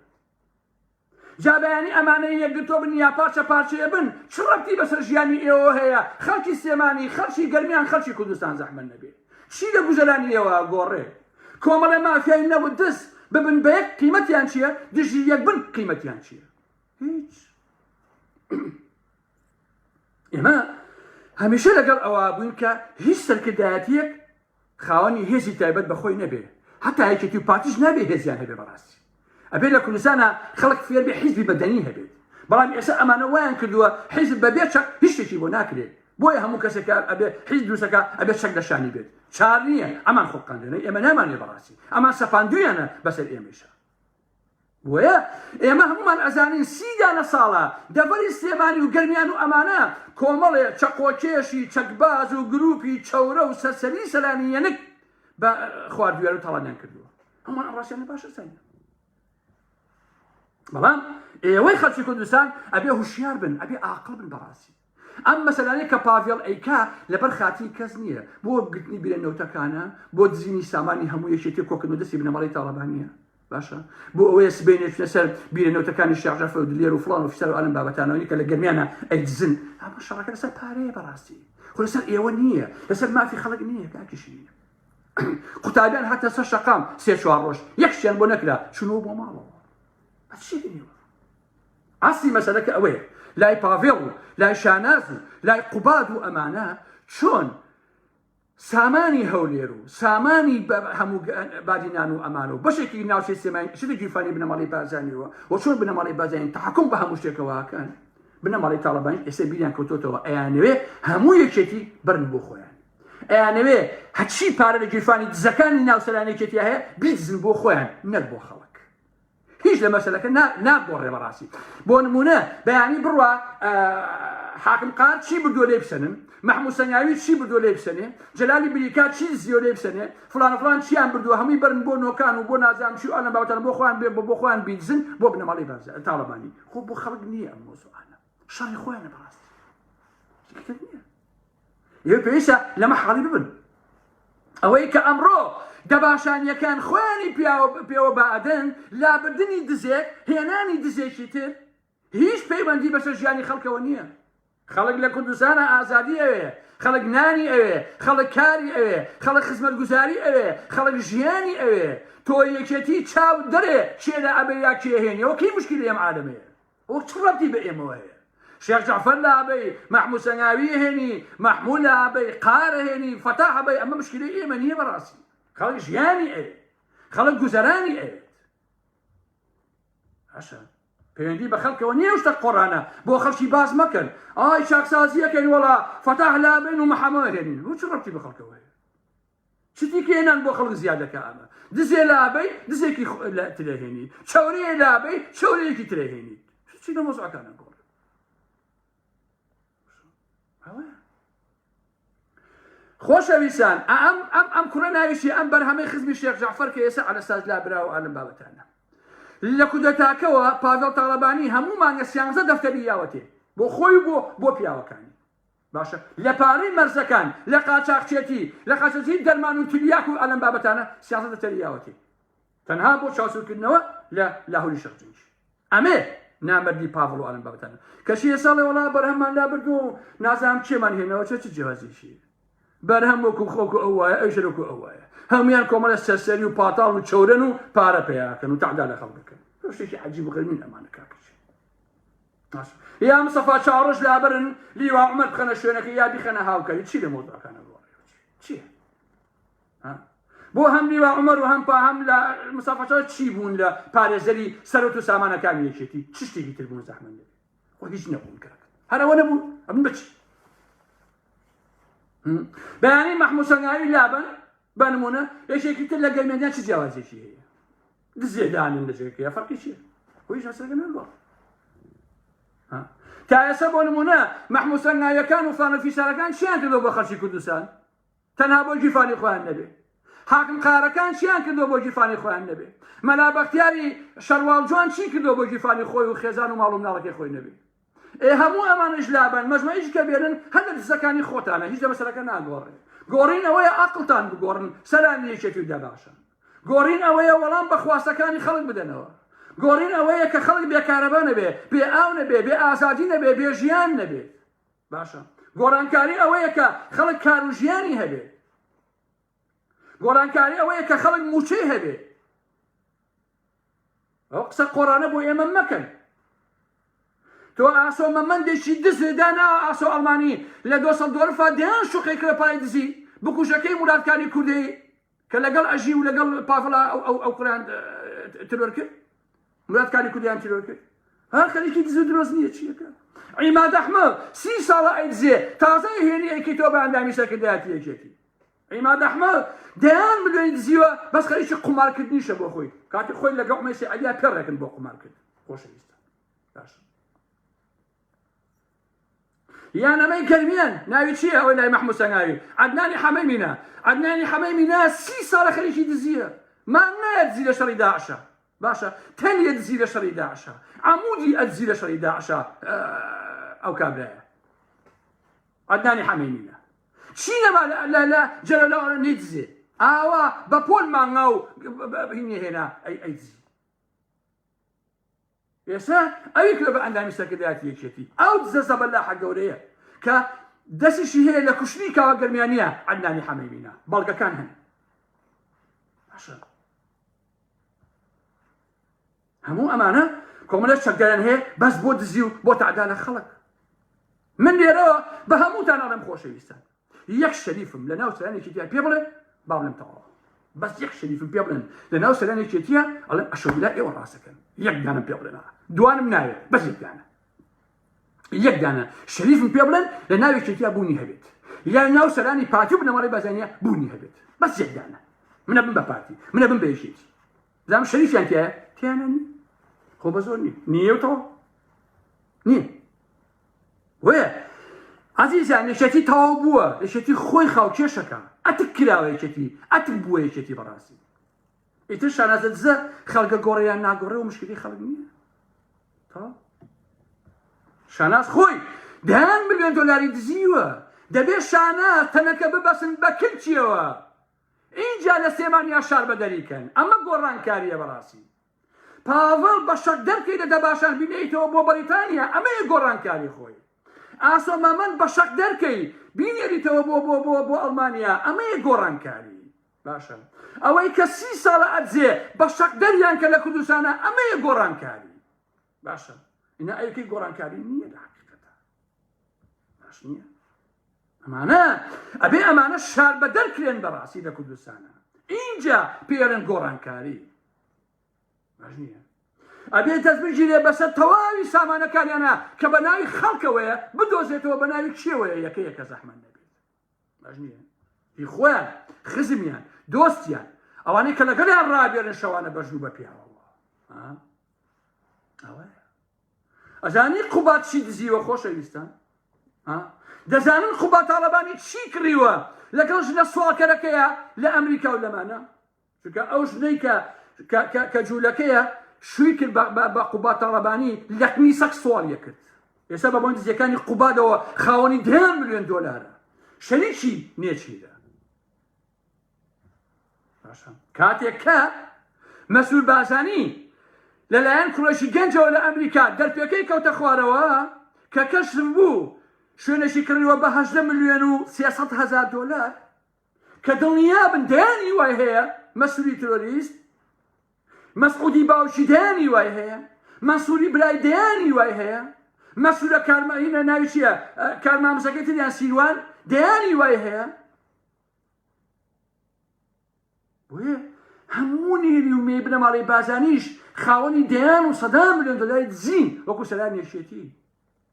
S1: جا بەیانی ئەمانەی یەکگرتوە بن یا پارچە پارچەیە بن چ ڕەبتی بەسەر ژیانی ئێوەوە هەیە خەڵکی سلێمانی خەڵکی گەرمیان خەڵکی کوردستان زەحمەت نەبێ چی لە گوزەرانی ئێوە گۆڕێ کۆمەڵێ مافیای نەوت دز ببن بە یەک قیمەتیان چییە دژی یەک بن قیمەتیان چییە هیچ ئێمە هەمیشە لەگەڵ ئەوە بووین کە هیچ سەرکردایەتیەک خاوەنی هێزی تایبەت بە خۆی نەبێ هەتا یەکێتی و پارتیش نابێ هێزیان هەبێ بەڕاستی. ئەبێ لە کوردستانا خەڵک فێر بێ حیزبی مەدەنی هەبێت بەڵام ئێستا ئەمانە وایان کردووە حیزب بەبێ چەک هیچ شتێکی بۆ ناکرێت بۆیە هەموو کەسێک کە ئەبێ حیزب دروستەکە ئەبێ چەک لە شانی بێت چار نییە ئەمان خوڵقاندوێنە ئێمە نامانێ بەڕاستی ئەمان سەپاندویانە بەسەر ئێمەیشا بۆیە ئێمە هەمومان ئەزانین سی دانە ساڵە دەڤەری سلێمانی و گەرمیان و ئەمانە کۆمەڵێ چەقۆکێشی چەکباز و گروپی چەورە و سەرسەری سەلانی یەنک بە خواردویان و تاڵانیان کردووە هەمووان ئەم ڕاستیانە باش ئەزانین بەڵام ئێوەی خەڵکی کوردستان ئەبێ هوشیار بن ئەبێ ئاقڵ بن بەڕاستی ئەم مەسەلانەی کە پاڤێڵ ئەیکا لەبەر خاتری کەس نییە بۆ گرتنی بیرە نەوتەکانە بۆ دزینی سامانی هەموو یەکێتی کۆکردنەوە دەستی بنەماڵەی تاڵەبانیە باشە بۆ ئەوەیە سبەینێ چونە سەر بیرە نەوتەکانی شێخ جەعفەر و دلێر و فڵان و فیسار و ئالم بابەتانەوەی کە لە گەرمیانە ئەیدزن ئەمە شەڕەکە لەسەر پارەیە بەڕاستی خۆ لەسەر ئێوە نییە لەسەر مافی خەڵک نییە کاکی شیرینە قوتابیان هاتە سەر شەقام سێ چوار ڕۆژ یەک شتیان بۆ نەکرا چونەوە بۆ ماڵەوە بەچی ئێوە ئەسلی مەسەلەکە ئەوەیە لای پاڤێڵ و لای شاناز و لای قوباد و ئەمانە چۆن سامانی هەولێر و سامانی هەموو بادینان و ئەمانە و بەشێکی ناوچەی سلێمانی شتێکی گیرفانی بنەماڵەی بارزانیەوە و چۆن بنەماڵەی بارزانی تحکم بە هەموو شتێکەوەکەن بنەماڵەی تاڵەبانی ئێستا بیریان کەوتۆتەوە ئەیانەوێ هەموو یەکێتی بەرن بۆ خۆیان ئەیانەوێ هەرچی پارە لە گیرفانی دزەکانی ناو سەرانی یەکێتی هەیە بیدزن بۆ خۆیان نەک بۆ خەڵک هیچ لە مەسەلەکە ناگۆڕێ بەڕاستی بۆ نمونە بەیانی بڕوا حاکم قار چی بردووە لێ بسەنن محمود سەنگاوی چی بردووە لێ بسەنێ جەلالی بریکا چی زیۆ لێ بسەنێ فلان فلان چیان بردووە هەمووی بەرن بۆ نۆکان و بۆ نازام چی و ئەلەم بابەتانە بۆ خۆیان بێ بۆ خۆیان بیدزن بۆ بنەماڵەی بارزانی تاڵەبانی خۆ بۆ خەڵک نییە ئەم مۆزوعانە شەڕی خۆیانە بەڕاستی شتێکی تر نییە ئێوە پێویستە لەمە حاڵی ببن ئەوەی کە ئەمڕۆ دەباشانیەکان خۆیانی پێوە بادن لابردنی دزێک هێنانی دزێکی تر هیچ پەیوەندی بەسەر ژیانی خەڵکەوە نییە خەڵک لە کوردستانە ئازادی ئەوێ خەڵک نانی ئەوێ خەڵک کاری ئەوێ خەڵک خزمەتگوزاری ئەوێ خەڵک ژیانی ئەوێ تۆ یەکێتی چاو دەرێ کێ لە ئەبێ یا کێ هێنیەوە کەی مشکلی ئەم عالەمەیە ئەوە چ ڕەبتی بە ئێمەوە هەیە؟ شێخ جەعفەر لابەی، مەحموود سەنگاوی هێنی، مەحموود لابەی، قارە هێنی، فەتاح بەی، ئەمە مشکلەی ئێمە نییە بەڕاستی. خەڵک ژیانی ئەوێت، خەڵک گوزەرانی ئەوێت. باشە پەیوەندی بە خەڵکەوە نییە شتە قۆڕانە بۆ خەڵکی باس مەکەن ئای چاکسازیەکەین وەڵا فەتاح لابەین و محەممەد هێنین بۆ چ ڕەبتی بە خەڵکەوە هەیە چ تیکەیە نان بۆ خەڵک زیاد دەکا ئەمە دزێ لابەی دزێکی ترە هێنی چەورەیە لابەی چەورەیەکی ترە هێنی چی لە مۆزعەکانە گۆڕ خۆشەویستان ئەم ئەم ئەم کوڕە ناویشی ئەم بەرهەمەی خزمی شێخ جەعفەر کە ئێستا عەلەساس لابراوە ئەلم بابەتانە لە کودەتاکەوە پاڤێڵ تاڵەبانی هەموو مانگە سیانزە دەفتەری یاوەتێ بۆ خۆی و بۆ بۆ پیاوەکانی باشە لە پارەی مەرزەکان لە قاچاخچێتی لە قاچاخچێتی دەرمان و تلیاک و ئەلەم بابەتانە سیاسەت دەفتەری یاوەتی تەنها بۆ چاوسورکردنەوە لە لاهوری شەخ جەنگی ئەمێ نامەردی پاڤڵ و ئەلەم بابەتانە کەچی ئێستا ڵێ وەڵا بەرهەممان لابرد و نازانم کێمان هێنەوە چە چ جیاوازیەکی بەرهەم وەکو خۆکو ئەو وایە ئەویش وەکو ئەو وایە هەمویان کۆمەڵە سەرسەری و پاتاڵ و چەورەن و پارە پەیاکەن و تەعدا لە خەڵک دەکەن شتێکی عەجیب و غەریبین ئەمانە کاکەچی یا مستەفا چاوڕەش لابەرن لیوا عومەر بخەنە شوێنەکە یا بیخەنە هاوکاری چی لە مۆزعەکانە بۆڕێ چییە بۆ هەم لیوا عومەر و هەم پا هەم لە مستەفا چاوڕەش چی بوون لە پارێزەری سەرۆت و سامانەکانی یەکێتی چ شتێکی تر بوون زەحمەت نەبێت خۆ هیچ نەبوون کاک هەر ئەوە نەبوون ئەبن بچی بەیانی مەحموود سەنگاوی لابەن بە نمونە یەکێکی تر لە گەرمیان چ جیاوازێکی هەیە دزێ دانن لە جێگەکەی فەرقی چییە؟ خۆ هیچ مەسەلەکە ناگۆڕێ تا ئێستا بۆ نمونە مەحموود سەنگاویەکان و فلان و فیسارەکان چیان کردووە بۆ خەڵکی کوردستان تەنها بۆ گیرفانی خۆیان نەبێ حاکم قارەکان چیان کردووە بۆ گیرفانی خۆیان نەبێ مەلا بەختیاری شەرواڵ جوان چی کردووە بۆ گیرفانی خۆی و خێزان و ماڵ و مناڵەکەی خۆی نەبێ ئێ هەموو ئەمانەش لابەن مەجمەعیش کە بێنن هەر لە دزەکانی خۆتانە هیچ لە مەسەلەکە ناگۆڕێ گۆڕین ئەوەیە عەقڵتان بگۆڕن سەلامی یەکێتی و دەباشە گۆڕین ئەوەیە وەڵام بە خواستەکانی خەڵک بدەنەوە. گۆڕین ئەوەیە کە خەڵک بێ کارەبا نەبێ، بێ ئاو نەبێ، بێ ئازادی نەبێ، بێ ژیان نەبێت. باشە. گۆڕانکاری ئەوەیە کە خەڵک کار و ژیانی هەبێت. گۆڕانکاری ئەوەیە کە خەڵک مووچەی هەبێت. ئەو قسە قۆڕانە بۆ ئێمە مەکەن. تۆ ئاسۆ مەمەندێکی دز داناوە ئاسۆ ئەڵمانی لە دۆسەڵدۆرفا دەیان شوقەی کرە پای دزی بکوژەکەی مورادکانی کوردەی کە لەگەڵ ئەژی و لەگەڵ پاڤڵا ئەو ئەو ئەو کوڕیان ترۆر کرد. مراد کاری کوردیان تیرۆر کرد هەر خەریکی دز و درۆز نییە چیەکە عیماد ئەحمەد سی ساڵە ئەیدزێ تازە هێنی ئەیکەیتەوە بە ئەندامی سەرکردایەتی یەکێتی عیماد ئەحمەد دەیان ملیۆنی دزیوە بەس خەریکی قومارکردنیشە بۆ خۆی کاتی خۆی لەگەڵ عومەیسی عەلیا پێڕێکن بۆ قومارکردن خۆشەویستە باشە یان ئەمەی گەرمیان ناوی چییە ئەوەی لای مەحمود سەنگاوی عەدنانی حەمەی مینا عەدنانی حەمەی مینا سی ساڵە خەریکی دزیە مان نایە دزی لە شەڕی داعشە باشە تەلیە دزی لە شەڕی داعشە عەمودی ئەدزی لە شەڕی داعشە ئەو کابرایە عەدنانی حەمەی مینا چی نەما لە لە جەلەلەوە نەیدزێ ئاوا بە پۆل مانگا و هینی هێنا ئەی ئەیدزی ئێستا ئەوی کرد بە ئەندامی سەرکردایەتی یەکێتی ئەو دزە زەبەلاحە گەورەیە کە دەستیشی هەیە لە کوشتنی کاوە گەرمیانیە عەدنانی حەمەی مینا بەڵگەکان هەن باشە هەموو ئەمانە کۆمەلە چەکداریان هەیە بەس بۆ دزی و بۆ تەعدا لە خەڵک من لێرەوە بە هەمووتان ئەڵێم خۆشەویستان یەک شەریفم لە ناو سەرانی یەکێتیە پێ بڵێ با بڵێم تەواوە بەس یەک شەریفم پێ بڵێن لە ناو سەرانی یەکێتیە ئەڵێم ئەشەویلا ئێوە ڕاستەکەن یەک دانم پێ بڵێن دوانم ناوێت بەس یەک دانە یەک دانە شەریفم پێ بڵێن لە ناو یەکێتیە بوونی هەبێت یان ناو سەرانی پارتی و بنەماڵەی بازانیە بوونی هەبێت بەس یەک دانە منە بم بە پارتی منە بم بە یەکێتی زام شەریفیان تایە تیانە نی خۆ بە زۆر نی نییە و تەواو نییە وەیە عزیزان یەکێتی تەواو بووە یەکێتی خۆی خاوکێشەکە ئەتک کراوە یەکێتی ئەتک بووە یەکێتی بەڕاستی ئیتر شانازە دزە خەڵکە گۆڕیان ناگۆڕێ و مشکلی خەڵک نییە تەواو شاناز خۆی دەیان ملیۆن دۆلاری دزیوە دەبێ شاناز تەنەکە ببەسن بە کلچیەوە ئینجا لە سلێمانیا شاربەدەری کەن ئەمە گۆڕانکاریە بەڕاستی پاڤڵ بە شەق دەرکەی لە دەباشان بینێیتەوە بۆ بەریتانیا ئەمەیە گۆڕانکاری خۆی ئاسۆ مامەند بە شەق دەرکەی بینێریتەوە بۆ بۆ بۆ بۆ ئەڵمانیا ئەمەیە گۆڕانکاری باشە ئەوەی کە سی ساڵە ئەدزێ بە شەق دەریان کە لە کوردستانە ئەمەیە گۆڕانکاری باشە ئینا ئەیکەی گۆڕانکاری نییە لە حقیقەتە باش نییە ئەمانە ئەبێ ئەمانە شار بە دەرکرێن بەڕاستی لە کوردستانە اینجا پێڵێن گۆڕانکاری باش نییە ئەبێ دەست بگیرێ بەسەر تەواوی سامانەکانیانە کە بە ناوی خەڵکەوەیە بدۆزێتەوە بە ناوی کێوەیە یەکە یەکە زەحمەت نەبێت باش نییە هی خۆیان خزمیان دۆستیان ئەوانەی کە لەگەڵیان ڕابێرن شەوانە بەژن و بە پیاوەوە ئەوەیە ئەزانی قوباد چی دزیوە خۆشەویستان دەزانن قوباد تاڵەبانی چی کڕیوە لەگەڵ ژنە سواڵکەرەکەیە لە ئەمریکا و لەمانە چونکە ئەو ژنەی کە کە جوولەکەیە شووی کرد بە قوباد تاڵەبانی لەقمی سەگ سواڵیە کرد ئێستا بە بۆن دزیەکانی قوبادەوە خاوەنی دەیان ملیۆن دۆلارە شەریکی نێچیرە باشە کاتێک کە مەسرور بارزانی لەلایەن کوڕێکی گەنجەوە لە ئەمریکا دەرپێکەی کەوتە خوارەوە کە کەشف بوو شوێنێکی کڕیوە بە 18 ملیۆن و 300 هەزار دۆلار کە دڵنیابن دەیان هیوای هەیە مەسوری ترۆریست مەسعودی باوکی دەیان هیوای هەیە مەنسوری برای دەیان هیوای هەیە مەسورە کارمەهینە ناوی چییە کارمامزەکەی تریان سیروان دەیان هیوای هەیە بۆیە هەموو نێری و مێی بنەماڵەی بازانیش خاوەنی دەیان و سەدان ملیۆن دۆلاری دزین وەکو سەرانی یەکێتی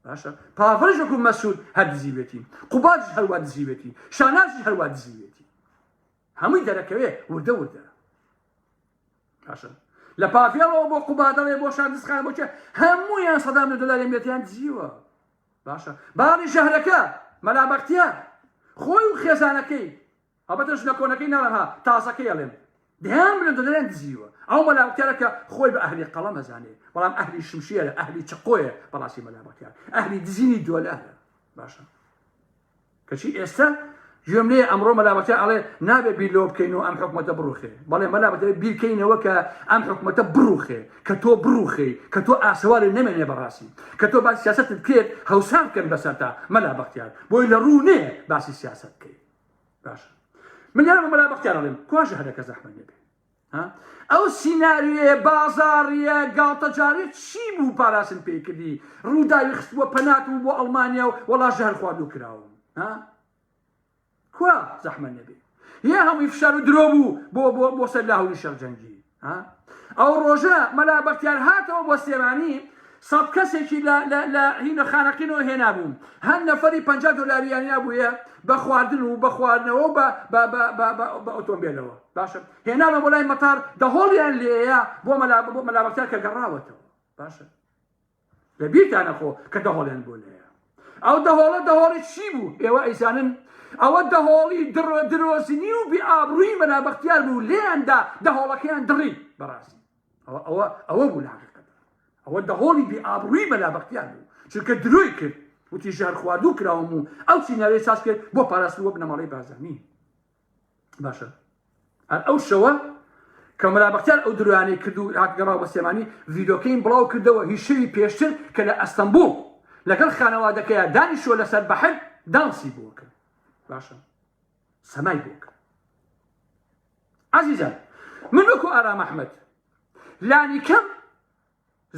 S1: باشە پاڤڵیش وەکو مەسعود هەر دزیوێتی قوبادیش هەروا دزیوێتی شانازیش هەروا دزیوێتی هەمووی دەرەکەوێ وردە وردە باشە لە پاڤێڵەوە بۆ قوبادەڵێ بۆ شاندزخان بۆ چێ هەموویان سەدان ملیۆن دۆلاری میللەتیان دزیوە باشە باڵی ژەهرەکە مەلا بەختیار خۆی و خێزانەکەی هەڵبەتە ژنە کۆنەکەی ناڵێم ها تازەکەی ئەڵێم دەیان ملیۆن دۆلاریان دزیوە ئەو مەلا بەختیارە کە خۆی بە ئەهلی قەڵەم ئەزانێ بەڵام ئەهلی شمشێرە ئەهلی چەقۆیە بەڕاستی مەلا بەختیار ئەهلی دزینی دۆلارە باشە کەچی ئێستا گوێم لێ ئەمڕۆ مەلا بەختیار ئەڵێ نابێ بیر لەوە بکەین و ئەم حکومەتە بڕوخێ بەڵێ مەلا بەختیار بیرکەینەوە کە ئەم حکومەتە بڕوخێ کە تۆ بڕوخێی کە تۆ ئاسەوارت نەمێنێ بەڕاستی کە تۆ باسی سیاسەتت بکرێت هەوسار بکەن بەسەرتا مەلا بەختیار بۆی لە ڕوو نێ باسی سیاسەت بکەی باشە من لێرە بە مەلا بەختیار ئەڵێم کوا ژەهرەکە زەحمەت نەبێ ها ئەو سیناریۆیە بازاڕیە گاڵتەجاڕیە چی بوو پاراستن پێی کردی ڕووداوی خستبووە پەنات و بۆ ئەڵمانیا و وەڵا ژەهر خواردوو کراوم ها کوا زەحمەت نەبێ یا هەمووی فشار و درۆ بوو بۆ بۆ بۆ سەر لاهوری شەڕ جەنگی. ئەو ڕۆژە مەلا بەختیار هاتەوە بۆ سلێمانی سەد کەسێکی لە لە لە هینە خانەقینەوە هێنابوو هەر نەفەری 50 دۆلاریان یابوویە بە خواردن و بە خواردنەوە بە بە بە بە بە بە ئۆتۆمبیلەوە باشە هێنامە بۆ لای مەتار دەهۆڵیان لێیە بۆ مەلا بۆ مەلا بەختیار کە گەڕاوەتەوە باشە لە بیرتانە خۆ کە دەهۆڵیان بۆ لێیە ئەو دەهۆڵە دەهۆڵی چی بوو ئێوە ئەیزانن ئەوە دەهۆڵی درۆزنی و بی ئابڕووی مەلا بەختیار بوو لێیاندا دەهۆڵەکەیان دڕی بەڕاستی ئەوە ئەوە ئەوە بوو لە حەقیقەتدا ئەوە دەهۆڵی بی ئابڕووی مەلا بەختیار بوو چونکە درۆی کرد وتی ژەهر خواردوو کراوم و ئەو سیناریۆی ساز کرد بۆ پاراستن بۆ بنەماڵەی بارزانی باشە هەر ئەو شەوە کە مەلا بەختیار ئەو درۆیانەی کرد و هات گەڕاو بە سلێمانی ڤیدۆکەیم بڵاو کردەوە هی شەوی پێشتر کە لە ئەستەنبوڵ لەگەڵ خانەوادەکەیا دانیشتووە لەسەر بەحر دانسی بۆ کرد باشە سەمای بۆ کرد عزیزان من وەکو ئارام ئەحمەد لانی کەم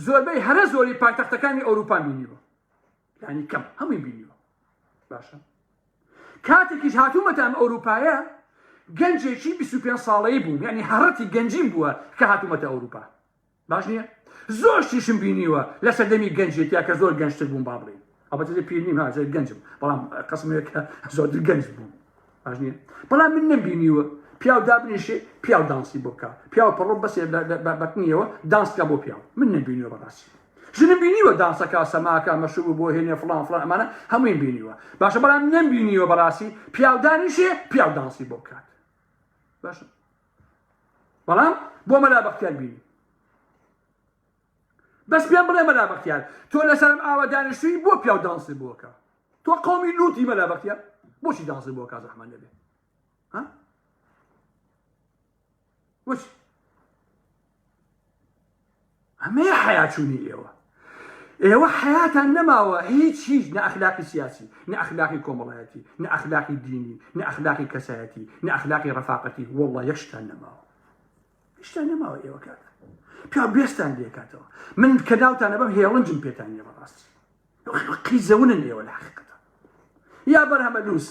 S1: زۆربەی هەرە زۆری پایتەختەکانی ئەوروپام بینیوە لانی کەم هەمووی بینیوە باشە کاتێکیش هاتوومەتە ئەم ئەوروپایە گەنجێکی 25 ساڵەی بووم یعنی هەڕەتی گەنجیم بووە کە هاتوومەتە ئەوروپا باش نییە زۆر شتیشم بینیوە لە سەردەمی گەنجێتیا کە زۆر گەنجتر بووم با بڵێین ئەڵبەتە پیر نیم ها زۆر گەنجم بەڵام قسمێک کە زۆرتر گەنج بووم باش نییە بەڵام من نەمبینیوە پیاو دابنیشێ پیاو دانسی بۆ بکە پیاو پەڕۆ بەسێ بەتنیەوە دانسکە بۆ پیاو من نەمبینیوە بەڕاستی ژنم بینیوە دانسەکە سەماکە مەشروب بۆ هێنێ فڵان فڵان ئەمانە هەموویم بینیوە باشە بەڵام نەمبینیوە بەڕاستی پیاو دانیشێ پیاو دانسی بۆ بکات باشە بەڵام بۆ مەلا بەختیار بینی بەس پێم بڵێ مەلا بەختیار تۆ لەسەرم ئاوە دانیشتوی بۆ پیاو دانسی بۆکە تۆ قومی لوتی مەلا بەختیار بۆچی دانسی بۆکە زەحمەت نەبێ ها بۆچی ئەمەیە حەیاچوونی ئێوە ئێوە حەیاتان نەماوە هیچ هیچ نە ئەخلاقی سیاسی نە ئەخلاقی کۆمەڵایەتی نە ئەخلاقی دینی نە ئەخلاقی کەسایەتی نە ئەخلاقی ڕەفاقەتی والله یەک شتان نەماوە هیچتان نەماوە ئێوە کاکە پیا بێستان لێکاتەوە من کە ناوتانە بەم هێڵنجم پێتان نیە بەڕاستی قیزەونن ئێوە لە حقیقەتە یا بەرهەمە لوس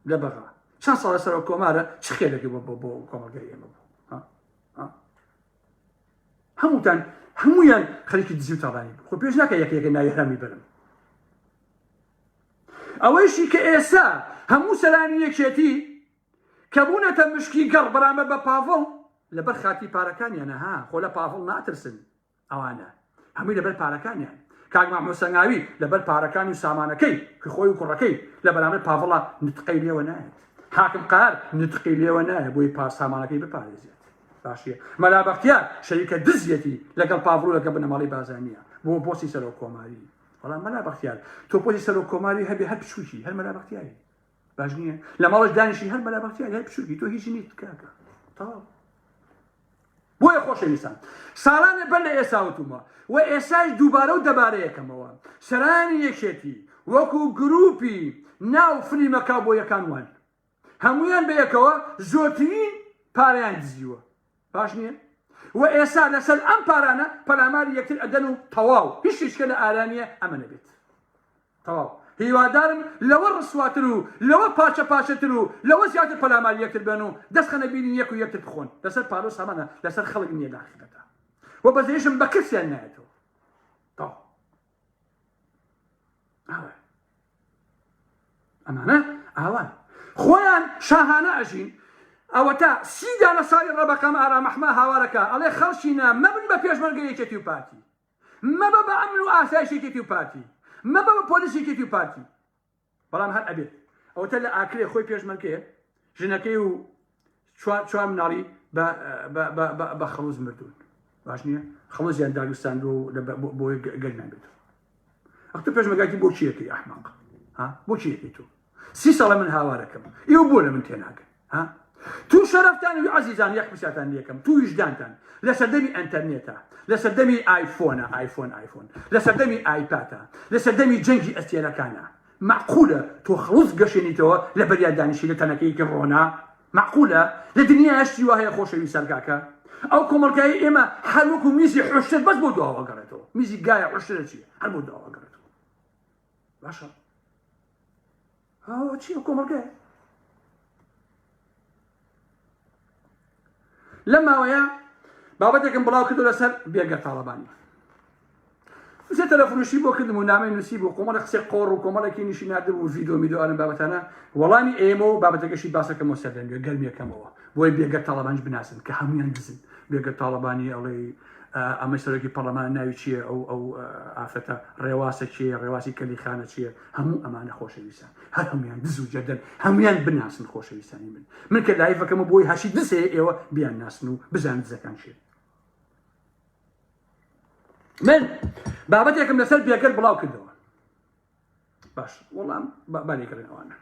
S1: لە بەغا چەند ساڵە سەرۆک کۆمارە چ خێرێکی بۆ بۆ کۆمەڵگەی ئێمە بوو هەمووتان هەمویان خەریکی دزی و تاڵانی بوو خۆ پێش ناکە یەکە یەکە ناوی هەرامی بەرم ئەوەیشی کە ئێستا هەموو سەرانی یەکێتی کە بوونەتە مشکی گەڕ بەرامبەر بە پاڤڵ لەبەر خاتی پارەکانیانە ها خۆ لە پاڤڵ ناترسن ئەوانە هەمووی لەبەر پارەکانیان کاک مەحمود سەنگاوی لەبەر پارەکانی و سامانەکەی کە خۆی و کوڕەکەی لە بەرامبەر پاڤڵا نتقەی لێوە نایەت حاکم قار نتقی لێوە نایە بۆی پار سامانەکەی بپارێزێت باشیە مەلا بەختیار شەریکە دزیەتی لەگەڵ پاڤڵ و لەگەڵ بنەماڵەی بازانیە بۆ پۆستی سەرۆک کۆماری بەڵام مەلا بەختیار تۆ پۆستی سەرۆک کۆماری هەبێ هەر بچوکی هەر مەلا بەختیاری باش نییە لە ماڵش دانیشی هەر مەلا بەختیاری هەر بچوکی تۆ هیچ نیت کاکە تەواو بۆیە خۆشەویستان ساڵانێ بەر لە ئێستا وتومە و ئێستاش دووبارە و دەبارەیەکەمەوە سەرانی یەکێتی وەکو گروپی ناو فلیمە کاوبۆیەکان وان هەمویان بەیەکەوە زۆرترین پارەیان دزیوە باش نییە و ئێستا لەسەر ئەم پارانە پەلاماری یەکتر ئەدەن و تەواو هیچ شتێکە لە ئارانیە ئەمە نەبێت تەواو هیوادارم لەوە ڕسواتر و لەوە پارچە پارچەتر و لەوە زیاتر پەلاماری یەکتر بەن و دەست خەنە بیری یەک و یەکتر بخۆن لەسەر پارە و سامانە لەسەر خەڵک نییە لە حەقیقەتا و بەزەیشم بە کەسیان نایەتەوە تەواو ئاوە ئەمانە ئاوان خۆیان شاهانە ئەژین ئەوەتا سی دانە ساڵی ڕەبەقەم ئارام ئەحمە هاوارەکە ئەڵێ خەڵکینە مەبن بە پێشمەرگە یەکێتی و پارتی مەبە بە ئەمن و ئاسایش یەکێتی و پارتی مەبە بە پۆلیس یەکێتی و پارتی بەڵام هەر ئەبێت ئەوەتە لە ئاکرێ خۆی پێشمەرگەیە ژنەکەی و چوار مناڵی بە خەڵوز مردوون باش نییە خەڵوزیان داگستاندووە و بۆ گەرمیان بێت ئەخ تۆ پێشمەرگاتی بۆ چیەکەی ئەحمەق ها بۆ چیەکەی تۆ سی ساڵە من هاوارەکەم ئێوە بۆ لە من تێناگەن ها تو شەرەفتان و عەزیزان یەک پرسیارتان لێکەم تو ویژدانتان لە سەردەمی ئەنتەرنێتە لە سەردەمی ئایفۆنە ئایفۆن ئایفۆن لە سەردەمی ئایپاتە لە سەردەمی جەنگی ئەستێرەکانە معقولە تۆ خەڵوز گەشێنیتەوە لە بەریا دانیشی لە تەنەکەیەکی ڕۆنا معقولە لە دنیا شتی وا هەیە خۆشەویستان کاکە ئەو کۆمەڵگای ئێمە هەر وەکو میزی حوشتر بەس بۆ دواوە گەڕێتەوە میزی گایە حوشترە چیە هەر بۆ دواوە گەڕێتەوە باشە ئەوە چیە کۆمەڵگایە لەم ماوەیە بابەتێکم بڵاو کردو لەسەر بێگەر تاڵەبانی سێ تەلەفۆنیشی بۆ کردم و نامەی نووسی بوو کۆمەڵە قسەی قۆڕ و کۆمەڵێکی نیشی ناردبوو و ڤیدۆ میدۆ ئەم بابەتانە وەڵامی ئێمە و بابەتەکەشی باسەکەمەوە سەرلەنوێ گەرمیەکەمەوە بۆی بێگەر تاڵەبانیش بناسن کە هەمویان دزن بێگەر تاڵەبانی ئەڵێ ئەمەی سەرۆکی پەرلەمان ناوی چییە ئەو ئەو ئافرەتە ڕێواسە چیە ڕێواسی کەلیخانە چییە هەموو ئەمانە خۆشەویستان هەر هەمویان دز و جەردەن هەمویان بناسن خۆشەویستانی من من کە لایڤەکەمە بۆی هەرچی دزێ ئێوە بیان ناسن و بزان دزەکان چیە من بابەتێکم لەسەر بێگەر بڵاو کردەوە باش وەڵام بانێکردن ئەوانە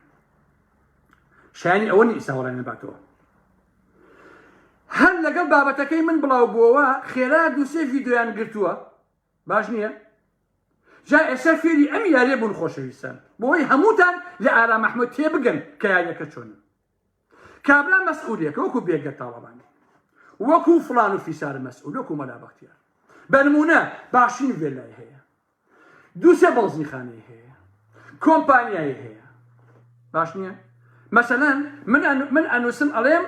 S1: شایانی ئەوە نیە ئیستا وەڵامی نەباتەوە هەر لەگەڵ بابەتەکەی من بڵاو بووەوە خێرا دووسێ ڤیددیویان گرتووە باش نییە جا ئێستا فێری ئەم یاریە بوون خۆشەویستان بۆی هەمووتان لە ئارام ئەحمەد تێبگەن کە یاریەکە چۆنە کابرا مەسئولێکە وەکو بێگەر تاڵەبانی وەکو فڵان و فیسار مەسئول وەکو مەلا بەختیار بە نمونە باشترین ڤێلای هەیە دووسێ بەنزینخانەی هەیە کۆمپانیای هەیە باش نییە مەسەلەن من من ئەنووسم ئەڵێم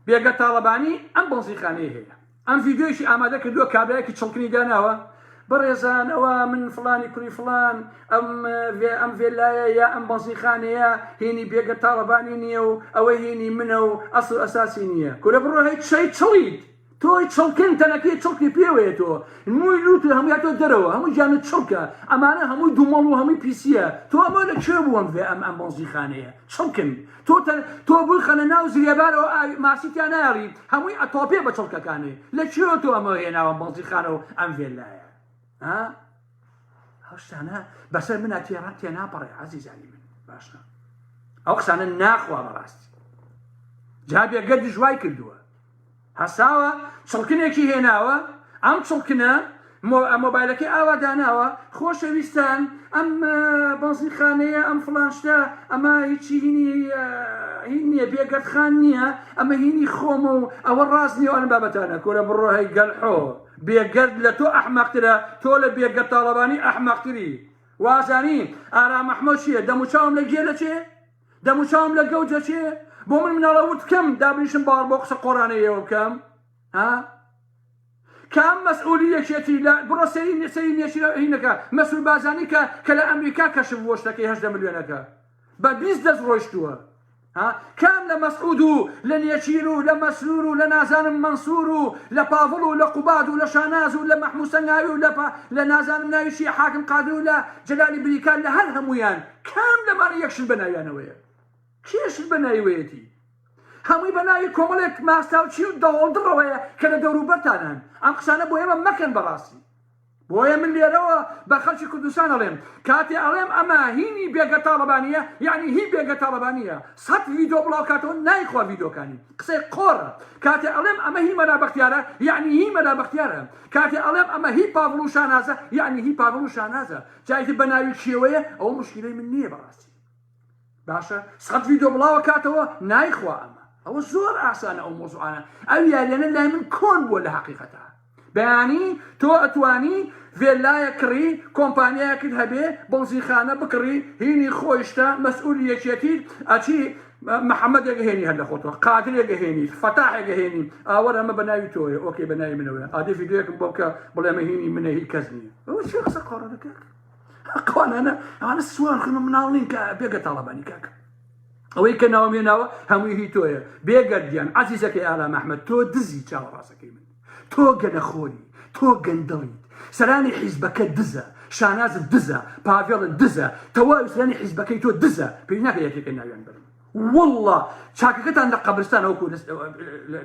S1: بێگە تاڵەبانی ئەم بەنزینخانەی هەیە ئەم ڤیدیۆیشی ئامادە کردووە کابرایەکی چڵکنی داناوە بەڕێزان ئەوە من فڵانی کوڕی فڵان ئەم ئەم ڤێلایە یا ئەم بەنزینخانەیە هینی بێگە تاڵەبانی نییە و ئەوە هینی منە و ئەسڵ ئەساسی نییە کورە بڕۆ هەی چەی چڵیت تۆی چڵکن تەنەکەی چڵکی پێوەیە تۆ موی لوت و هەمووی هاتۆ دەرەوە هەموو گیانت چڵکە ئەمانە هەمووی دومەڵ و هەمووی پیسیە تۆ ئەمە لە کوێ بوو ئەم ئەم ئەم بەنزینخانەیە چڵکن تۆ تۆ بووی خەنە ناو زرێبارەوە ئاوی ماسی تیا نایەڵی هەمووی ئەتۆپێ بە چڵکەکانێ لە کوێوە تۆ ئەمە هێناوە بەنزینخانە و ئەم ڤێلایە ها ئەو شتانە بەسەر منا تێڕا تێناپەڕێ عەزیزانی من باشە ئەو قسانە ناخوا بەڕاستی جا بێگەردیش وای کردووە هەستاوە چڵکنێکی هێناوە ئەم چڵکنە مۆبایلەکەی ئاوا داناوە خۆشەویستان ئەم بەنزینخانەیە ئەم فڵان شتە ئەمە هیچی هینی هین نییە بێگەردخان نییە ئەمە هینی خۆمە و ئەوە ڕاست نییە ئەم بابەتانە کورە بڕۆ هەی گەلحۆ بێگەرد لە تۆ ئەحمەقترە تۆ لە بێگەرد تاڵەبانی ئەحمەقتری وازانی ئارام ئەحمەد چییە دەموچاوم لە گێ دەچێ دەموچاوم لە گەوج دەچێ بۆ من مناڵە ورد کەم دابنیشم باوەڕ بۆ قسە قۆڕانەی ئێوە بکەم ها کام مەسئولی یەکێتی لە بڕۆ سەری سەری نێچیرە هینەکە مەسرور بازانی کە کە لە ئەمریکا کەشف بووە شتەکەی هەژدە ملیۆنەکە بە 20 دەست ڕۆیشتووە ها کام لە مەسعود و لە نێچیر و لە مەسرور و لە نازانم مەنسور و لە پاڤڵ و لە قوباد و لە شاناز و لە مەحموود سەنگاوی و لە لە نازانم ناوی چییە حاکم قادر و لە جەلالی بریکار لە هەر هەموویان کام لەمانە یەک شت بە ناویانەوەیە؟ کێ شت بە ناویوەیەتی؟ هەمووی بە ناوی کۆمەڵێک ماستاوچی و دەهۆڵدڕەوەیە کە لە دەوروبەرتانان. ئەم قسانە بۆ ئێمە مەکەن بەڕاستی. بۆیە من لێرەوە بە خەڵکی کوردستان ئەڵێم کاتێ ئەڵێم ئەمە هینی بێگە تاڵەبانیە یعنی هی بێگە تاڵەبانیە سەد ڤیدۆ بڵاو کاتەوە نایخوا ڤیدۆکانی قسەی قۆڕە کاتێ ئەڵێم ئەمە هی مەلا بەختیارە یعنی هی مەلا بەختیارە کاتێ ئەڵێم ئەمە هی پاڤڵ و شانازە یعنی هی پاڤڵ و شانازە جا ئیتر بە ناوی کێوەیە ئەوە مشکیلەی من نییە بەڕاستی باشە سەد ڤیدۆ بڵاوە کاتەوە نایخوا ئەمە ئەوە زۆر ئاسانە ئەو مۆزوعانە ئەو یاریانە لای من کۆن بووە لە حقیقەتە بەیانی تۆ ئەتوانی ڤێلایە کڕی کۆمپانیایەکت هەبێ بەنزینخانە بکڕی هینی خۆیشتە مەسئولی یەکێتیت ئەچی محەممەدێک هێنی هەر لە خۆتەوە قادرێک هێنی فەتاحێک هێنی ئاوەر ئەمە بە ناوی تۆیە okay بە ناوی منەوەیە ئادێ ڤیدیۆیەکم بۆ بکە بڵێ ئەمە هینی منە هی کەس نییە ئەوە چی قسە قۆڕە دەکات قوانانە ئەوانە سوار خوێنە مناڵ نین کە بێگە تاڵەبانی کاکە ئەوەی کە ناوم هێناوە هەمووی هی تۆیە بێگەردیان عەزیزەکەی ئارام ئەحمەد تۆ دزی چاوەڕاستەکەی من تۆ گەنەخۆری تۆ گەندەڵیت سەرانی حیزبەکە دزە شانازت دزە پاڤێڵت دزە تەواوی سەرانی حیزبەکەی تۆ دزە پێویست ناکە یەکێکە ناویان بەرم والله چاکەکەتان لە قەبرستان وەکو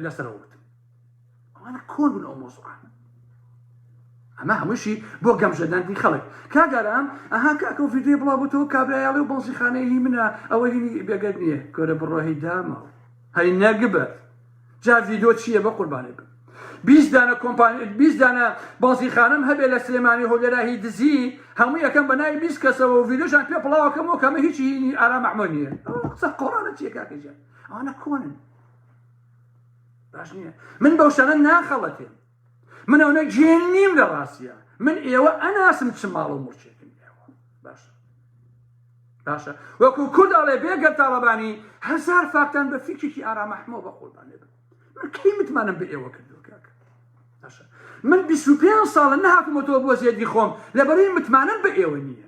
S1: لەسەرەوە وتم ئەوانە کۆن بوون ئەو مۆزوعانە ئەمە هەمووشی بۆ گەمژەداندنی خەڵک کاگارام ئەها کاکە و ڤیدیۆی بڵاو بۆتەوە کابرایاڵی و بەنزیخانەی هی منە ئەوە هینی بێگەرد نییە کۆرە بڕۆ هەی داماو هەی نەگبەت جا ڤیدۆ چییە بە قوربانێ بم 20 دانە کۆمپانی 20 دانە بەنزینخانەم هەبێ لە سلێمانی هۆلێرا هی دزی هەموو یەکەم بە ناوی 20 کەسەوە و ڤیدۆشان پێ بڵاوەکەمەوە کەمە هیچی هینی ئارام ئەحمەد نییە ئەوە قسە قۆڕانە چییە کاکە گیان ئەوانە کۆنن باش نییە من بەو شتانە ناخەڵەتێم من ئەوە گێن نیم لە ڕاستیە من ئێوە ئەناسم چ ماڵ و مڵکێکن ئێوە باشە باشە وەکو کورد ئەڵێ بێگەر تاڵەبانی هەزار فاکتان بە فیکێکی ئارام ئەحمەوە بە قوربانێ بن من کەی متمانەم بە ئێوە کردووە کاکە باشە. من 25 ساڵە نەهاتومەتەوە بۆ زێدی خۆم لەبەرەی متمانەم بە ئێوە نییە.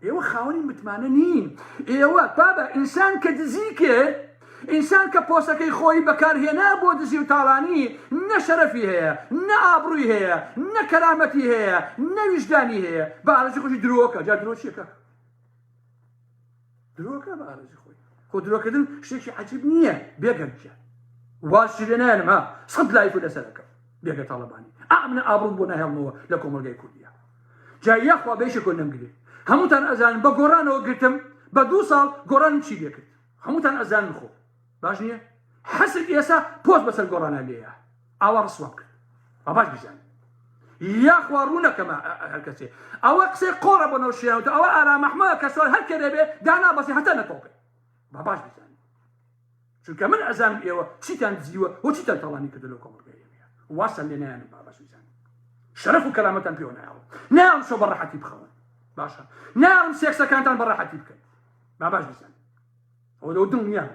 S1: ئێوە خاوەنی متمانە نین. ئێوە بابە ئینسان کە دزی کرد، ئینسان کە پۆستەکەی خۆی بەکارهێنا بۆ دزی و تاڵانی، نە شەرەفی هەیە، نە ئابڕووی هەیە، نە کەرامەتی هەیە، نە ویژدانی هەیە. بە ئارەزوی خۆشی درۆکە. جا درۆ چییە کاکە؟ درۆکە بە ئارەزوی خۆی. خۆ درۆکردن شتێکی عەجیب نییە بێگەرد گیان. وازشی لێ نایەنم ها، سەد لایک و لەسەر ئەکەم. بێگەرد تاڵەبانی. ئا ئەمنە ئابڕووت بۆ ناهێڵمەوە لە کۆمەڵگای کوردیا. جا یاخوا بە یەکێکەوە نەمگرێ هەمووتان ئەزانن بە گۆڕانەوە گرتم بە دوو ساڵ گۆڕانم چی لێکرد هەمووتان ئەزانن خۆ باش نییە حەسک ئێسا پۆست بەسەر گۆڕانە لێیە ئاوا ڕسوام کرد با باش بیزانن یاخوا ڕوو نەکەمە هەر کەسێ ئەوە قسەی قۆڕە بۆ نەوشیان ئەوە ئارام ئەحمەد کە سوار هەر کەرێ بێ دانا بەسێ هەتا نەتۆپێ با باش بیزانن چونکە من ئەزانم ئێوە چیتان دزیوە و چیتان تاڵانی کردو لەو کۆمەڵگای ئێمەیە واسان لێ نایەنم با باش بیزانن شەرەف و کەرامەتان پێوە نایەڵم نایەڵم شەو بە ڕەحەتی بخەون باشە نایەڵم سێکسەکانتان بە ڕەحەتی بکەن با باش بیزانن ئەوە لەو دڵنیام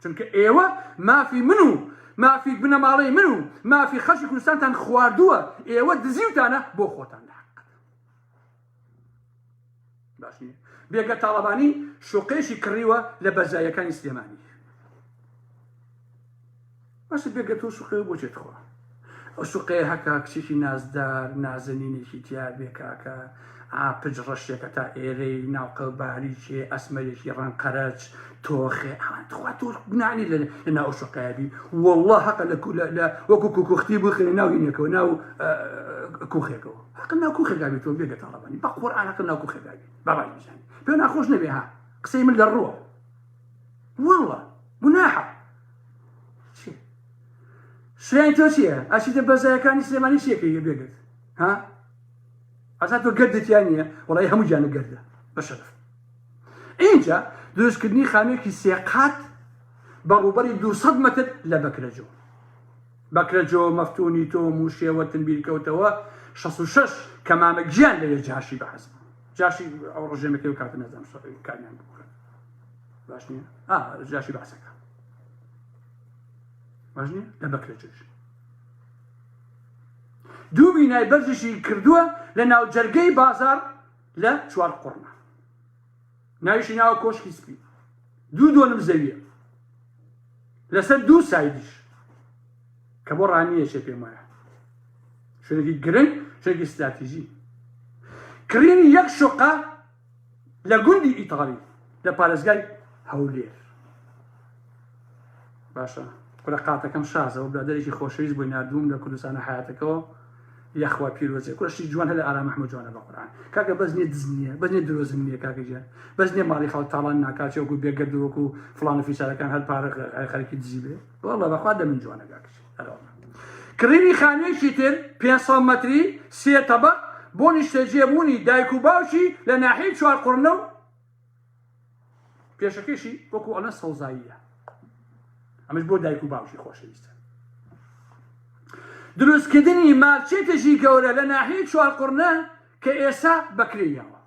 S1: چونکە ئێوە مافی من و مافی بنەماڵەی من و مافی خەڵکی کوردستانتان خواردووە ئێوە دزیوتانە بۆ خۆتان لە حەقیقەت باش نییە بێگە تاڵەبانی شوقەیەکی کڕیوە لە بەرزاییەکانی سلێمانی باشە بێگە تۆ شوقەیە بۆ چێت خوا ئەو شوقەیە هەکا کچێکی نازدار نازەنینێکی تیا بێ کاکە ئاپج ڕەشێکە تا ئێرەی ناوقە باریکێ ئەسمەرێکی ڕەنگ قەرەج تۆخێ تخوا تۆ گوناانی لە ناو شوقەیە بی والله هەقە لە وەکو کوکوختی بخێنە ناو هینێکەوە ناو کوخێکەوە هەقە ناو کوخێکا بی تۆ بێگە تاڵەبانی بە قورئان هەقە ناو کوخێکا بی با باش بزانی پێ ناخۆش نەبێ ها قسەی من لە ڕووە والله گوناحە چی شوێن تۆ چییە ئەچیتە بەزایەکانی سلێمانی چیەکەی بێگرت ها ئەسا تۆ گردتیان نییە وڵی هەموو گیانە گردە بە شەرف اینجا دروستکردنی خانوویەکی سێقات بە ڕووبەری 200 مەتر لە بەکرەجۆ بەکرەجۆ مەفتوونی تۆم و شێوەتم بیرکەوتەوە 66 کە مامە گیان لەوێ جاشی بەعس بوو جاشی ئەو ڕژێمەکەی و کاتە نازانم کامیان بوو باش نییە ئا جاشی بەعسەکە باش نییە لە بەکرەجۆش دوو بینای بەرزیشی کردووە لە ناوجەرگەی بازار لە چوارقوڕنە ناویشی ناوە کۆشکی سپی دوو دۆنم زەویە لەسەر دوو سایدیش کە بۆ ڕانیەشێ پێم وایە شوێنێکی گرنگ شوێنێکی ستراتیژی کڕینی یەک شوقە لە گوندی ئیتاڵی لە پارێزگای هەولێر باشە کورە قاتەکەم شازەوە برادێکی خۆشەویست بۆی نردووم لە کوردستانە حیاتەکەەوە یاخوا پیرۆزێ کورە شتی جوان هەر لە ئارام ئەحمەد جوانە بە قورئان کاکە بەس نیە دز نییە بەس نیە درۆزن نییە کاکە گیان بەس نیە ماڵی خەڵک تاڵان ناکات وەکو بێگەرد وەکو فڵان و فیسارەکان هەر پارە خەرکی دزی بێ والله بەخوا دە من جوانە کاکە هەر کڕینی خانوویەکی تر 500 مەتری سێ تەبەق بۆ نیشتەجێبوونی دایک و باوکی لە ناحیەی چوارقوڕنە و پێشەکەشی وەکو ئەڵێن سەوزاییە ئەمەش بۆ دایک و باوکی خۆشەویستە دروستکردنی مارکێتێکی گەورە لە ناحیەی چوارقوڕنە کە ئێستا بەکرێ یاوە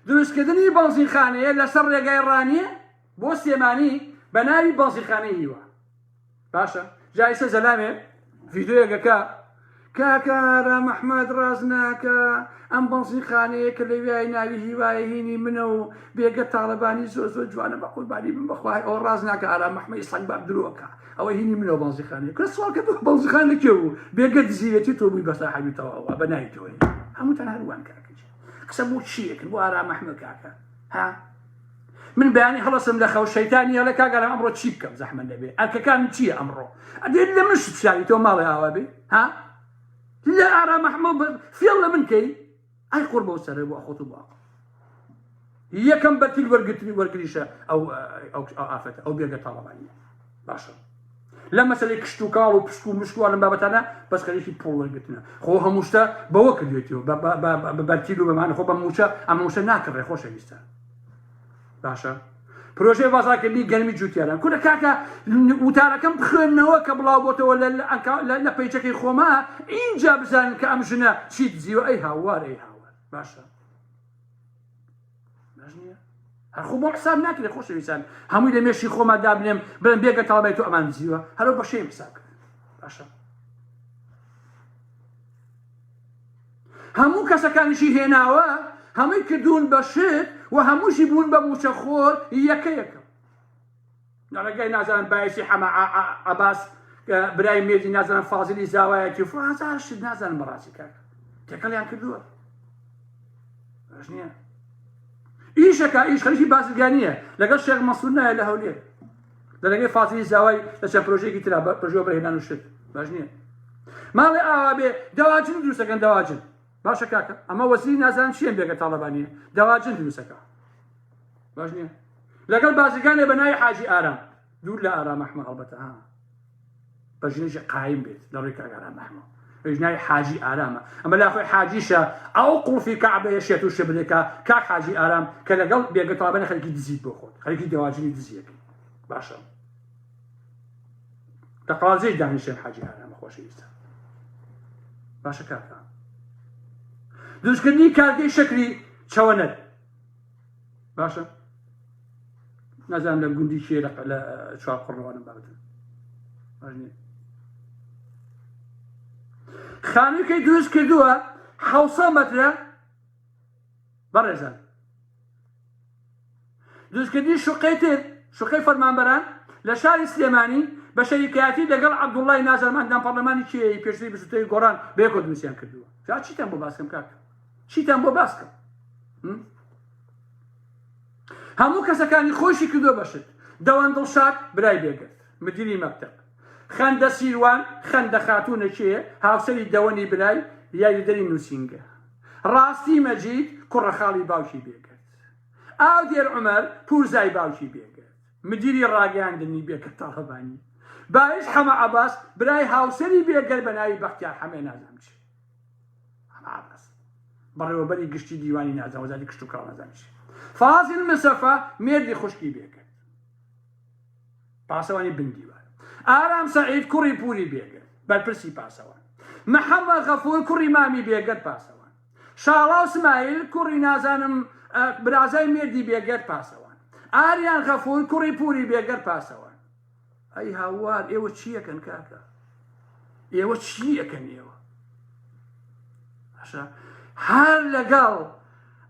S1: دروستکردنی بەنزینخانەیە لەسەر ڕێگای ڕانیە بۆ سلێمانی بە ناوی بەنزینخانەی هیوا باشە جا ئیسە زەلامێ ڤیدۆیەکەکە کاکە ئارام ئەحمەد ڕاست ناکا ئەم بەنزینخانەیە کە لەویای ناوی هیوایە هینی منە و بێگە تاڵەبانی زۆر زۆر جوانە بە قوربانی بم بەخوای ئەوە ڕاست ناکە ئارام ئەحمەدی سەگ باب درۆکە ئەوە هینی منە و بەنزینخانەیە کورە سواڵ کە تۆ بەنزینخانە لە کێ بوو بێگە دزیوێتی تۆ بووی بە ساحەبی تەواوە بە ناوی تۆ هەمووتان هەروان کاکە قسە بۆ چیەکن بۆ ئارام ئەحمەد کاکە ها من بەیانی هەڵەسم لە خەو شەیتانی هەڵێ کاک ئارام ئەمڕۆ چی بکەم زەحمەت نەبێ ئەرکەکانم چییە ئەمڕۆ ئەدێ لە من شت شاری تۆ ماڵێ ئاوا بێ ها لە ئارام ئەحمەد فێڵ لە من کەی ئەی قوڕ بەو سەرە بۆ خۆت و بۆ ئەقڵ یەکەم بەتیل وەرگرتنی وەرگریشە ئەو ئەو ئافەتە ئەو بێگە تاڵەبانیە باشە لە مەسەلەی کشتوکاڵ و پشک و مشک و ئەم بابەتانە بەس خەریکی پوڵ وەرگرتنە خۆ هەموو شتە بەوە کردوێتیەوە بە بەرتیل و بەمانە خۆ بە موچە ئەم موچە ناکڕێ خۆشەویستە باشە پرۆژەی بازاکردنی گەرمی جوتیاران کورە کاکە وتارەکەم بخوێنەوە کە بڵاو بۆتەوە لە پەیجەکەی خۆما اینجا بزانن کە ئەم ژنە چی دزیوە ئەی هاوار ئەی هاوار باشە باش نییە هەر خۆ بۆ حساب ناکرێ خۆشەویستان هەمووی لە مێشی خۆما دابنێم بڵێم بێگە تاڵبای تۆ ئەمان دزیوە هەرو بە شەیم حساب کرد باشە. هەموو کەسەکانیشی هێناوە هەمووی کردوون بە شت و هەمووشی بوون بە مووچەخۆر یەکە یەکە. لە ڕێگای نازانم بایسی حەمە عەباس برای مێردی نازانم فازیلی زاوایەتی و فڵان شت نازانم بەڕاستی کاک تێکەڵیان کردووە باش نییە ئیشەکە ئیش خەریکی بازرگانیە لەگەڵ شێخ مەسوور نایە لە هەولێر لە ڕێگەی فازیلی زاوای لە چەند پرۆژێکی ترا پرۆژە بەهێنان و شت باش نییە ماڵێ ئاوا بێ دەواجن دروستەکەن دەواجن باشە کاکە ئەمە وەزیری نازانم چییە بێگە تاڵەبانیە دەواجن دروستەکە باش نییە لەگەڵ بازرگانێ بە ناوی حاجی ئارام دوور لە ئارام ئەحمە هەڵبەتە ها بە ژنێکی قایم بێت لە ڕووی کاک ئارام ئەحمە ئەویش ناوی حاجی ئارامە ئەمە لا خۆی حاجیشە ئەو قوڵفی کەعبەیە شێت و شبرێکە کاک حاجی ئارام کە لەگەڵ بێگە تاڵەبانی خەریکی دزیت بۆ خۆت خەریکی دەواجنی دزیەکەی باشە لە قەڵادزێش دانیشێن حاجی ئارامە خۆشەویستە باشە کاکە دروستکردنی کارگەی شەکری چەوەنەر باشە نازانم لە گوندی کێ لە چوار قڕوانم بابەتە باش نییە خانوویەکەی دروست کردووە حوسە مەترە بەڕێزان دروستکردنی شوقەی تر شوقەی فەرمانبەران لە شاری سلێمانی بە شەریکایەتی لەگەڵ عەبدوڵای نازانم ئەندام پەرلەمانی کێی پێشتری بزوتنەوەی گۆڕان بەیەکەوە دروستیان کردووە جا چیتان بۆ باسکەم کاک چیتان بۆ باسکەم هەموو کەسەکانی خۆشی کردووە بەشت دەوان دڵشاد برای بێگرد مدیری مەکتەب خەندە سیروان خەندە خاتوونە کێ هاوسەری دەوەنی برای یاریدەری نووسینگە ڕاستی مەجید کوڕە خاڵی باوکی بێگرد ئاودێر عومەر پورزای باوکی بێگرد مدیری ڕاگەیاندنی بێگەرد تاڵەبانی بایز حەمە عەباس برای هاوسەری بێگەرد بە ناوی بەختیار حەمێ نازانم چی حەمە عەباس بەڕێوەبەری گشتی دیوانی نازانم وەزارەتی کشتوکاڵ نازانم چی فازیل مسەفا مێردی خوشکی بێگەرد پاسەوانی بن دیوار ئارام سەعید کوڕی پوری بێگەرد بەرپرسی پاسەوان محەممەد غەفور کوڕی مامی بێگەرد پاسەوان شاڵاو سمایل کوڕی نازانم برازای مێردی بێگەرد پاسەوان ئاریان غەفور کوڕی پوری بێگەرد پاسەوان ئەی هاوار ئێوە چیەکەن کاکە ئێوە چیەکەن ئێوە باشە هەر لەگەڵ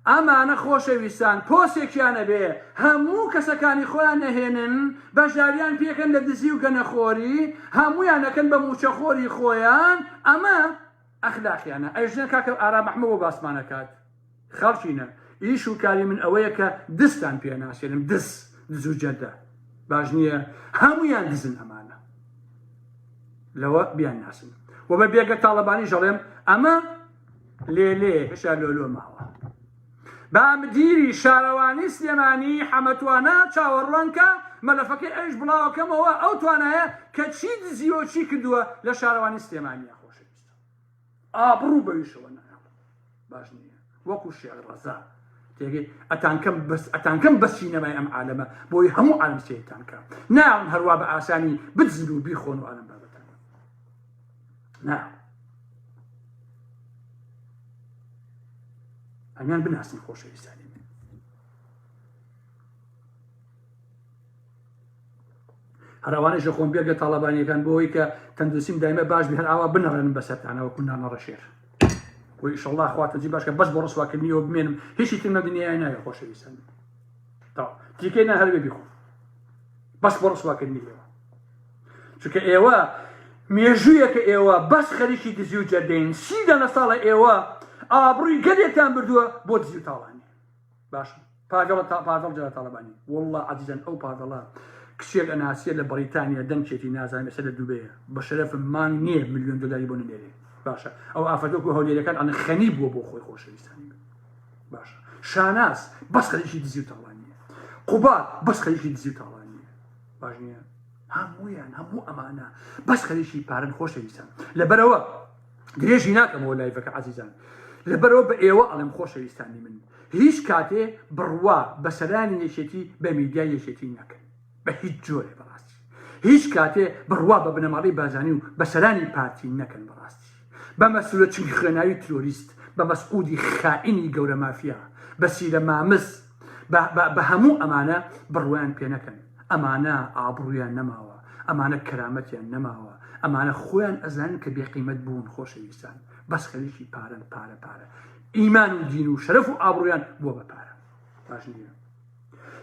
S1: ئەمانە خۆشەویستان پۆسێکیان ئەبێ هەموو کەسەکانی خۆیان نەهێنن بەشداریان پێکەن لە دزی و گەنەخۆری هەموویان ئەکەن بە موچەخۆری خۆیان ئەمە ئەخلاقیانە ئەژنە کاکە ئارام ئەحمە بۆ باسمانەکات خەڵکینە ئیش و کاری من ئەوەیە کە دزتان پێ ناسێنم دز دز و جەردە باش نییە هەمویان دزن ئەمانە لەوە بیان ناسن و بە بێگە تاڵەبانی ژەڵێم ئەمە لێلێ هێشتا لۆلۆ ماوە با مدیری شارەوانی سلێمانی حەمەتوانا چاوەڕوان کە مەلەفەکەی ئەویش بڵاوەکەمەوە ئەو توانایە کە چی دزیوە چی کردووە لە شارەوانی سلێمانیە خۆشەویستە ئابڕوو بەویشەوە نایەڵم باش نییە وەکو شێخ ڕەزا تێگەی ئەتانکەم بەس ئەتانکەم بە سینەمای ئەم عالەمە بۆی هەموو عالم سەیرتان کە ناڵم هەروا بە ئاسانی بدزن و بیخۆن و ئالم بابەتان نا ئەمیان بناسن خۆشەویستانی من هەر ئەوانەش لە خۆم بێگە تاڵەبانیەکان بۆ ئەوەی کە تەندروستیم دایمە باش بێ هەر ئاوا بنەڕێنم بەسەرتانەوە کو نانەڕەشێر و ئیشەڵڵا خوا تەنجی باش کە بەس بۆ ڕسواکردنی ئەوە بمێنم هیچی ترم لە دنیای ناوێ خۆشەویستان تا تیکەی نان هەر بێ بیخۆم بەس بۆ ڕسواکردنی ئێوە چونکە ئێوە مێژوویەکە ئێوە بەس خەریکی دزی و جەردەین سی دانە ساڵە ئێوە ئابڕووی گەلێکتان بردووە بۆ دزی و تاڵانی باشە پاڤێڵە تا پاڤێڵ جەلال تاڵەبانی واللە عەزیزان ئەو پاڤێڵە کچێک ئەناسیە لە بەڕیتانیا دەنکێتی نازانم ئێستا لە دوبەیە بە شەرەفم مانگ نییە ملیۆن دۆلاری بۆ نەنێرێ باشە ئەو ئافرەتە وەکو هەولێرەکان ئەڵێن خەنی بووە بۆ خۆی خۆشەویستانی من باشە شاناز بەس خەریکی دزی و تاڵانیە قوباد بەس خەریکی دزی و تاڵانیە باش نییە هەموویان هەموو ئەمانە بەس خەریکی پارن خۆشەویستان لەبەرەوە درێژی ناکەمەوە لایڤەکە عەزیزان لەبەرەوە بە ئێوە ئەڵێم خۆشەویستانی من هیچ کاتێ بڕوا بە سەرانی یەکێتی بە میدیای یەکێتی نەکەن بە هیچ جۆرێ بەڕاستی هیچ کاتێ بڕوا بە بنەماڵەی بارزانی و بە سەرانی پارتی نەکەن بەڕاستی بە مەسرورە چنگ خوێناوی ترۆریست بە مەسعودی خائینی گەورە مافیا بە سیرە مامز بە بە بە هەموو ئەمانە بڕوایان پێ نەکەن ئەمانە ئابڕویان نەماوە ئەمانە کەرامەتیان نەماوە. ئەمانە خۆیان ئەزانن کە بێقیمەت بوون خۆشەویستان بەس خەریکی پارەن پارە پارە ئیمان و دین و شەرەف و ئابڕویان بووە بە پارە باش نییە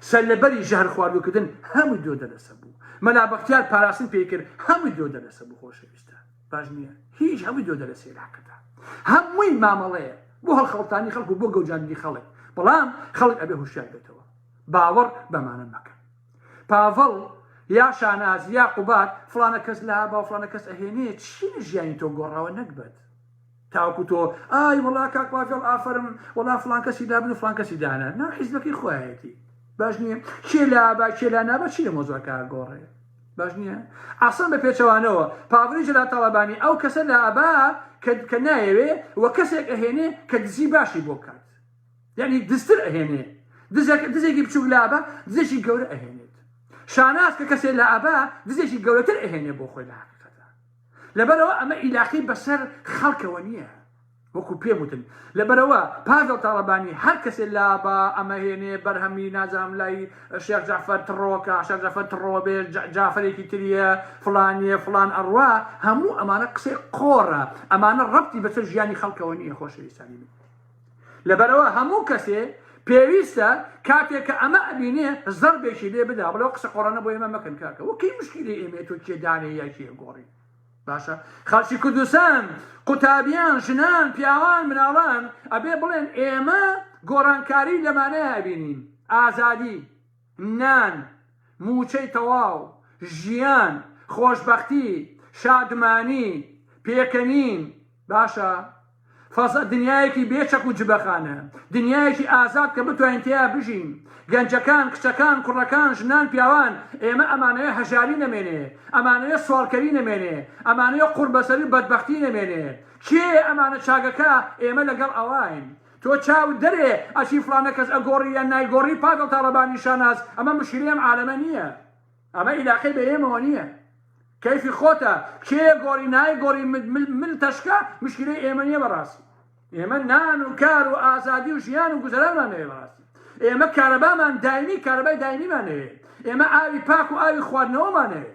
S1: سەرلەبەری ژەهر خواردوکردن هەمووی درۆ دەلەسە بوو مەلا بەختیار پاراستن پێی کرد هەمووی درۆ دەلەسە بوو خۆشەویستە باش نییە هیچ هەمووی درۆ دەلەسەیە لە حەقیقەتا هەمووی مامەڵەیە بۆ هەڵخەڵتانی خەڵک و بۆ گەوجاندنی خەڵک بەڵام خەڵک ئەبێ هۆشیار بێتەوە باوەڕ بەمانە مەکەن پاڤڵ یا شاناز یا قوباد فڵانە کەس لابا و فڵانە کەس ئەهێنێ چی لە ژیانی تۆ گۆڕاوە نەگبەت تاوەکو تۆ ئای وەڵا کاک پاڤێڵ ئافەرم وەڵا فڵان کەسی لابن و فڵان کەسی دانا ناو حیزبەکەی خۆیەتی باش نییە کێ لابا کێ لا نابا چی لە مۆزوعەکە گۆڕێ باش نییە ئاسان بە پێچەوانەوە پاڤلی جەلال تاڵەبانی ئەو کەسە لابا کە نایەوێ و کەسێک ئەهێنێ کە دزی باشی بۆ بکات یعنی دزتر ئەهێنێ دزێک دزێکی بچوک لابا دزێکی گەورە ئەهێنێت شاناز کە کەسێ لابا دزێکی گەورەتر ئەهێنێ بۆ خۆی لە حقیقەتە لەبەرئەوە ئەمە ئیلاقەی بەسەر خەڵکەوە نییە وەکو پێم وتن لەبەرئەوە پاڤێڵ تاڵەبانی هەر کەسێ لابا ئەمە هێنێ بەرهەمی نازانم لای شێخ جەعفەر تڕۆکە شێخ جەعفەر تڕۆ بێ جافەرێکی تریە فڵانیە فڵان ئەڕوا هەموو ئەمانە قسەی قۆڕە ئەمانە ڕەبتی بەسەر ژیانی خەڵکەوە نییە خۆشەویستانی من لەبەرئەوە هەموو کەسێ پێویستە کاتێک کە ئەمە ئەبینێ زەربێکی لێ بدا بڵێ ئەو قسە قۆڕانە بۆ ئێمە مەکەن کاکە وە کەی مشکیلەی ئێمەیە تۆ کێ دانێ یا کێ گۆڕی باشە خەڵکی کوردستان قوتابیان ژنان پیاوان مناڵان ئەبێ بڵێن ئێمە گۆڕانکاری لەمانەیە ئەبینین ئازادی نان مووچەی تەواو ژیان خۆشبەختی شادمانی پێکەنین باشە فەزا دنیایەکی بێ چەک و جبەخانە، دنیایەکی ئازاد کە بتوانین تێیا بژین، گەنجەکان، کچەکان، کوڕەکان، ژنان، پیاوان، ئێمە ئەمانەوێ هەژاری نەمێنێ، ئەمانەوێ سواڵکەری نەمێنێ، ئەمانەوێ قوڕبەسەری و بەدبەختی نەمێنێ، کێیە ئەمانە چاکەکا، ئێمە لەگەڵ ئەواین. تۆ چاوت دەرێ ئەچی فڵانە کەس ئەگۆڕی یان نایگۆڕی پاڤێڵ تاڵەبانی شاناز، ئەمە مشکیلەی ئەم عالەمە نییە. ئەمە ئیلاقەی بە ئێمەوە نییە. کەیفی خۆتە کێ گۆڕی نایگۆڕی مل تەشکە مشکلەی ئێمە نییە بەڕاستی ئێمە نان و کار و ئازادی و ژیان و گوزەرانمان نەوێ بەڕاستی ئێمە کارەبامان دایمی کارەبای دایمیمان نەوێ ئێمە ئاوی پاک و ئاوی خواردنەوەمان نەوێ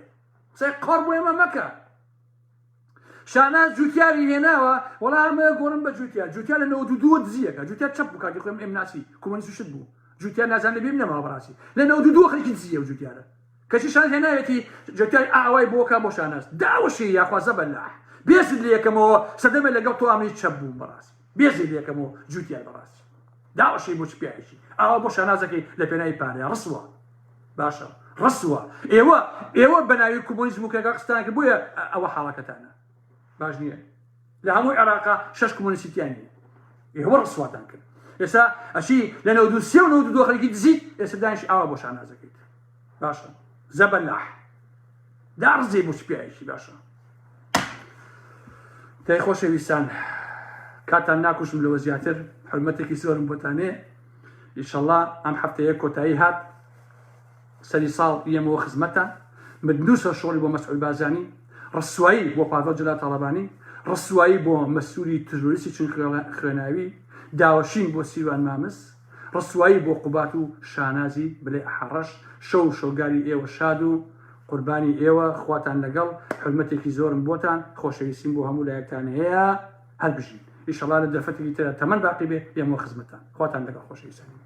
S1: قسەی قۆڕ بۆ ئێمە مەکە شاناز جوتیاری هێناوە وەڵا ئەمە گۆڕم بە جوتیار جوتیار لە 92 دزیەکە جوتیار چەپ بوو کاتی خۆم ئێم ناسی کۆمۆنیست شت بوو جوتیار نازان لەبیرم نەماوە بەڕاستی لە 92 خەریکی دزیە و جوتیارە کەچی شان هێناوێتی جوتیاری ئاوای بۆکە بۆ شاناز داوەشی یاخوا زەبەلاح بێزت لێکەمەوە سەدەمێ لەگەڵ تۆ ئەمنی چەپ بووم بەڕاستی بێزی لێکەمەوە جوتیار بەڕاستی داوەشی بۆ چ پیاوێکی ئاوا بۆ شانازەکەی لە پێناوی پارەیە ڕسوە باشە ڕسوە ئێوە ئێوە بەناوی کۆمۆنیزم و کێکا قستان کرد بۆیە ئەوە حاڵەکەتانە باش نییە لە هەموو عێراقا شەش کۆمۆنیستی تیا نییە ئێوە ڕسواتان کرد ئێستا ئەچی لە 93 و 92 خەریکی دزیت ئێستا دانیش ئاوا بۆ شانازەکەیت باشە زەبەلاح داڕزێ بۆ چ پیاوێکی باشە دای خۆشەویستان کاتان ناکوشم لەوە زیاتر حرمەتێکی زۆرم بۆتانێ ئیشەڵا ئەم هەفتەیە کۆتایی هات سەری ساڵ یەمەوە خزمەتان مردن و سەرشۆڕی بۆ مەسعود بارزانی ڕسوایی بۆ پاڤێڵ جەلال تاڵەبانی ڕسوایی بۆ مەسوری ترۆریستی چون خوێناوی داوەشین بۆ سیروان مامز ڕسوایی بۆ قوبات و شانازی بلێ ئەحەڕەش شەو و شەوگاری ئێوە شاد و قوربانی ئێوە خواتان لەگەڵ حورمەتێکی زۆرم بۆتان خۆشەویستیم بۆ هەموو لایەکتان هەیە هەر بژین ئیشەڵا لە دەرفەتێکی ترا تەمەن باقی بێ یەمەوە خزمەتان خواتان لەگەڵ خۆشەویستانی من.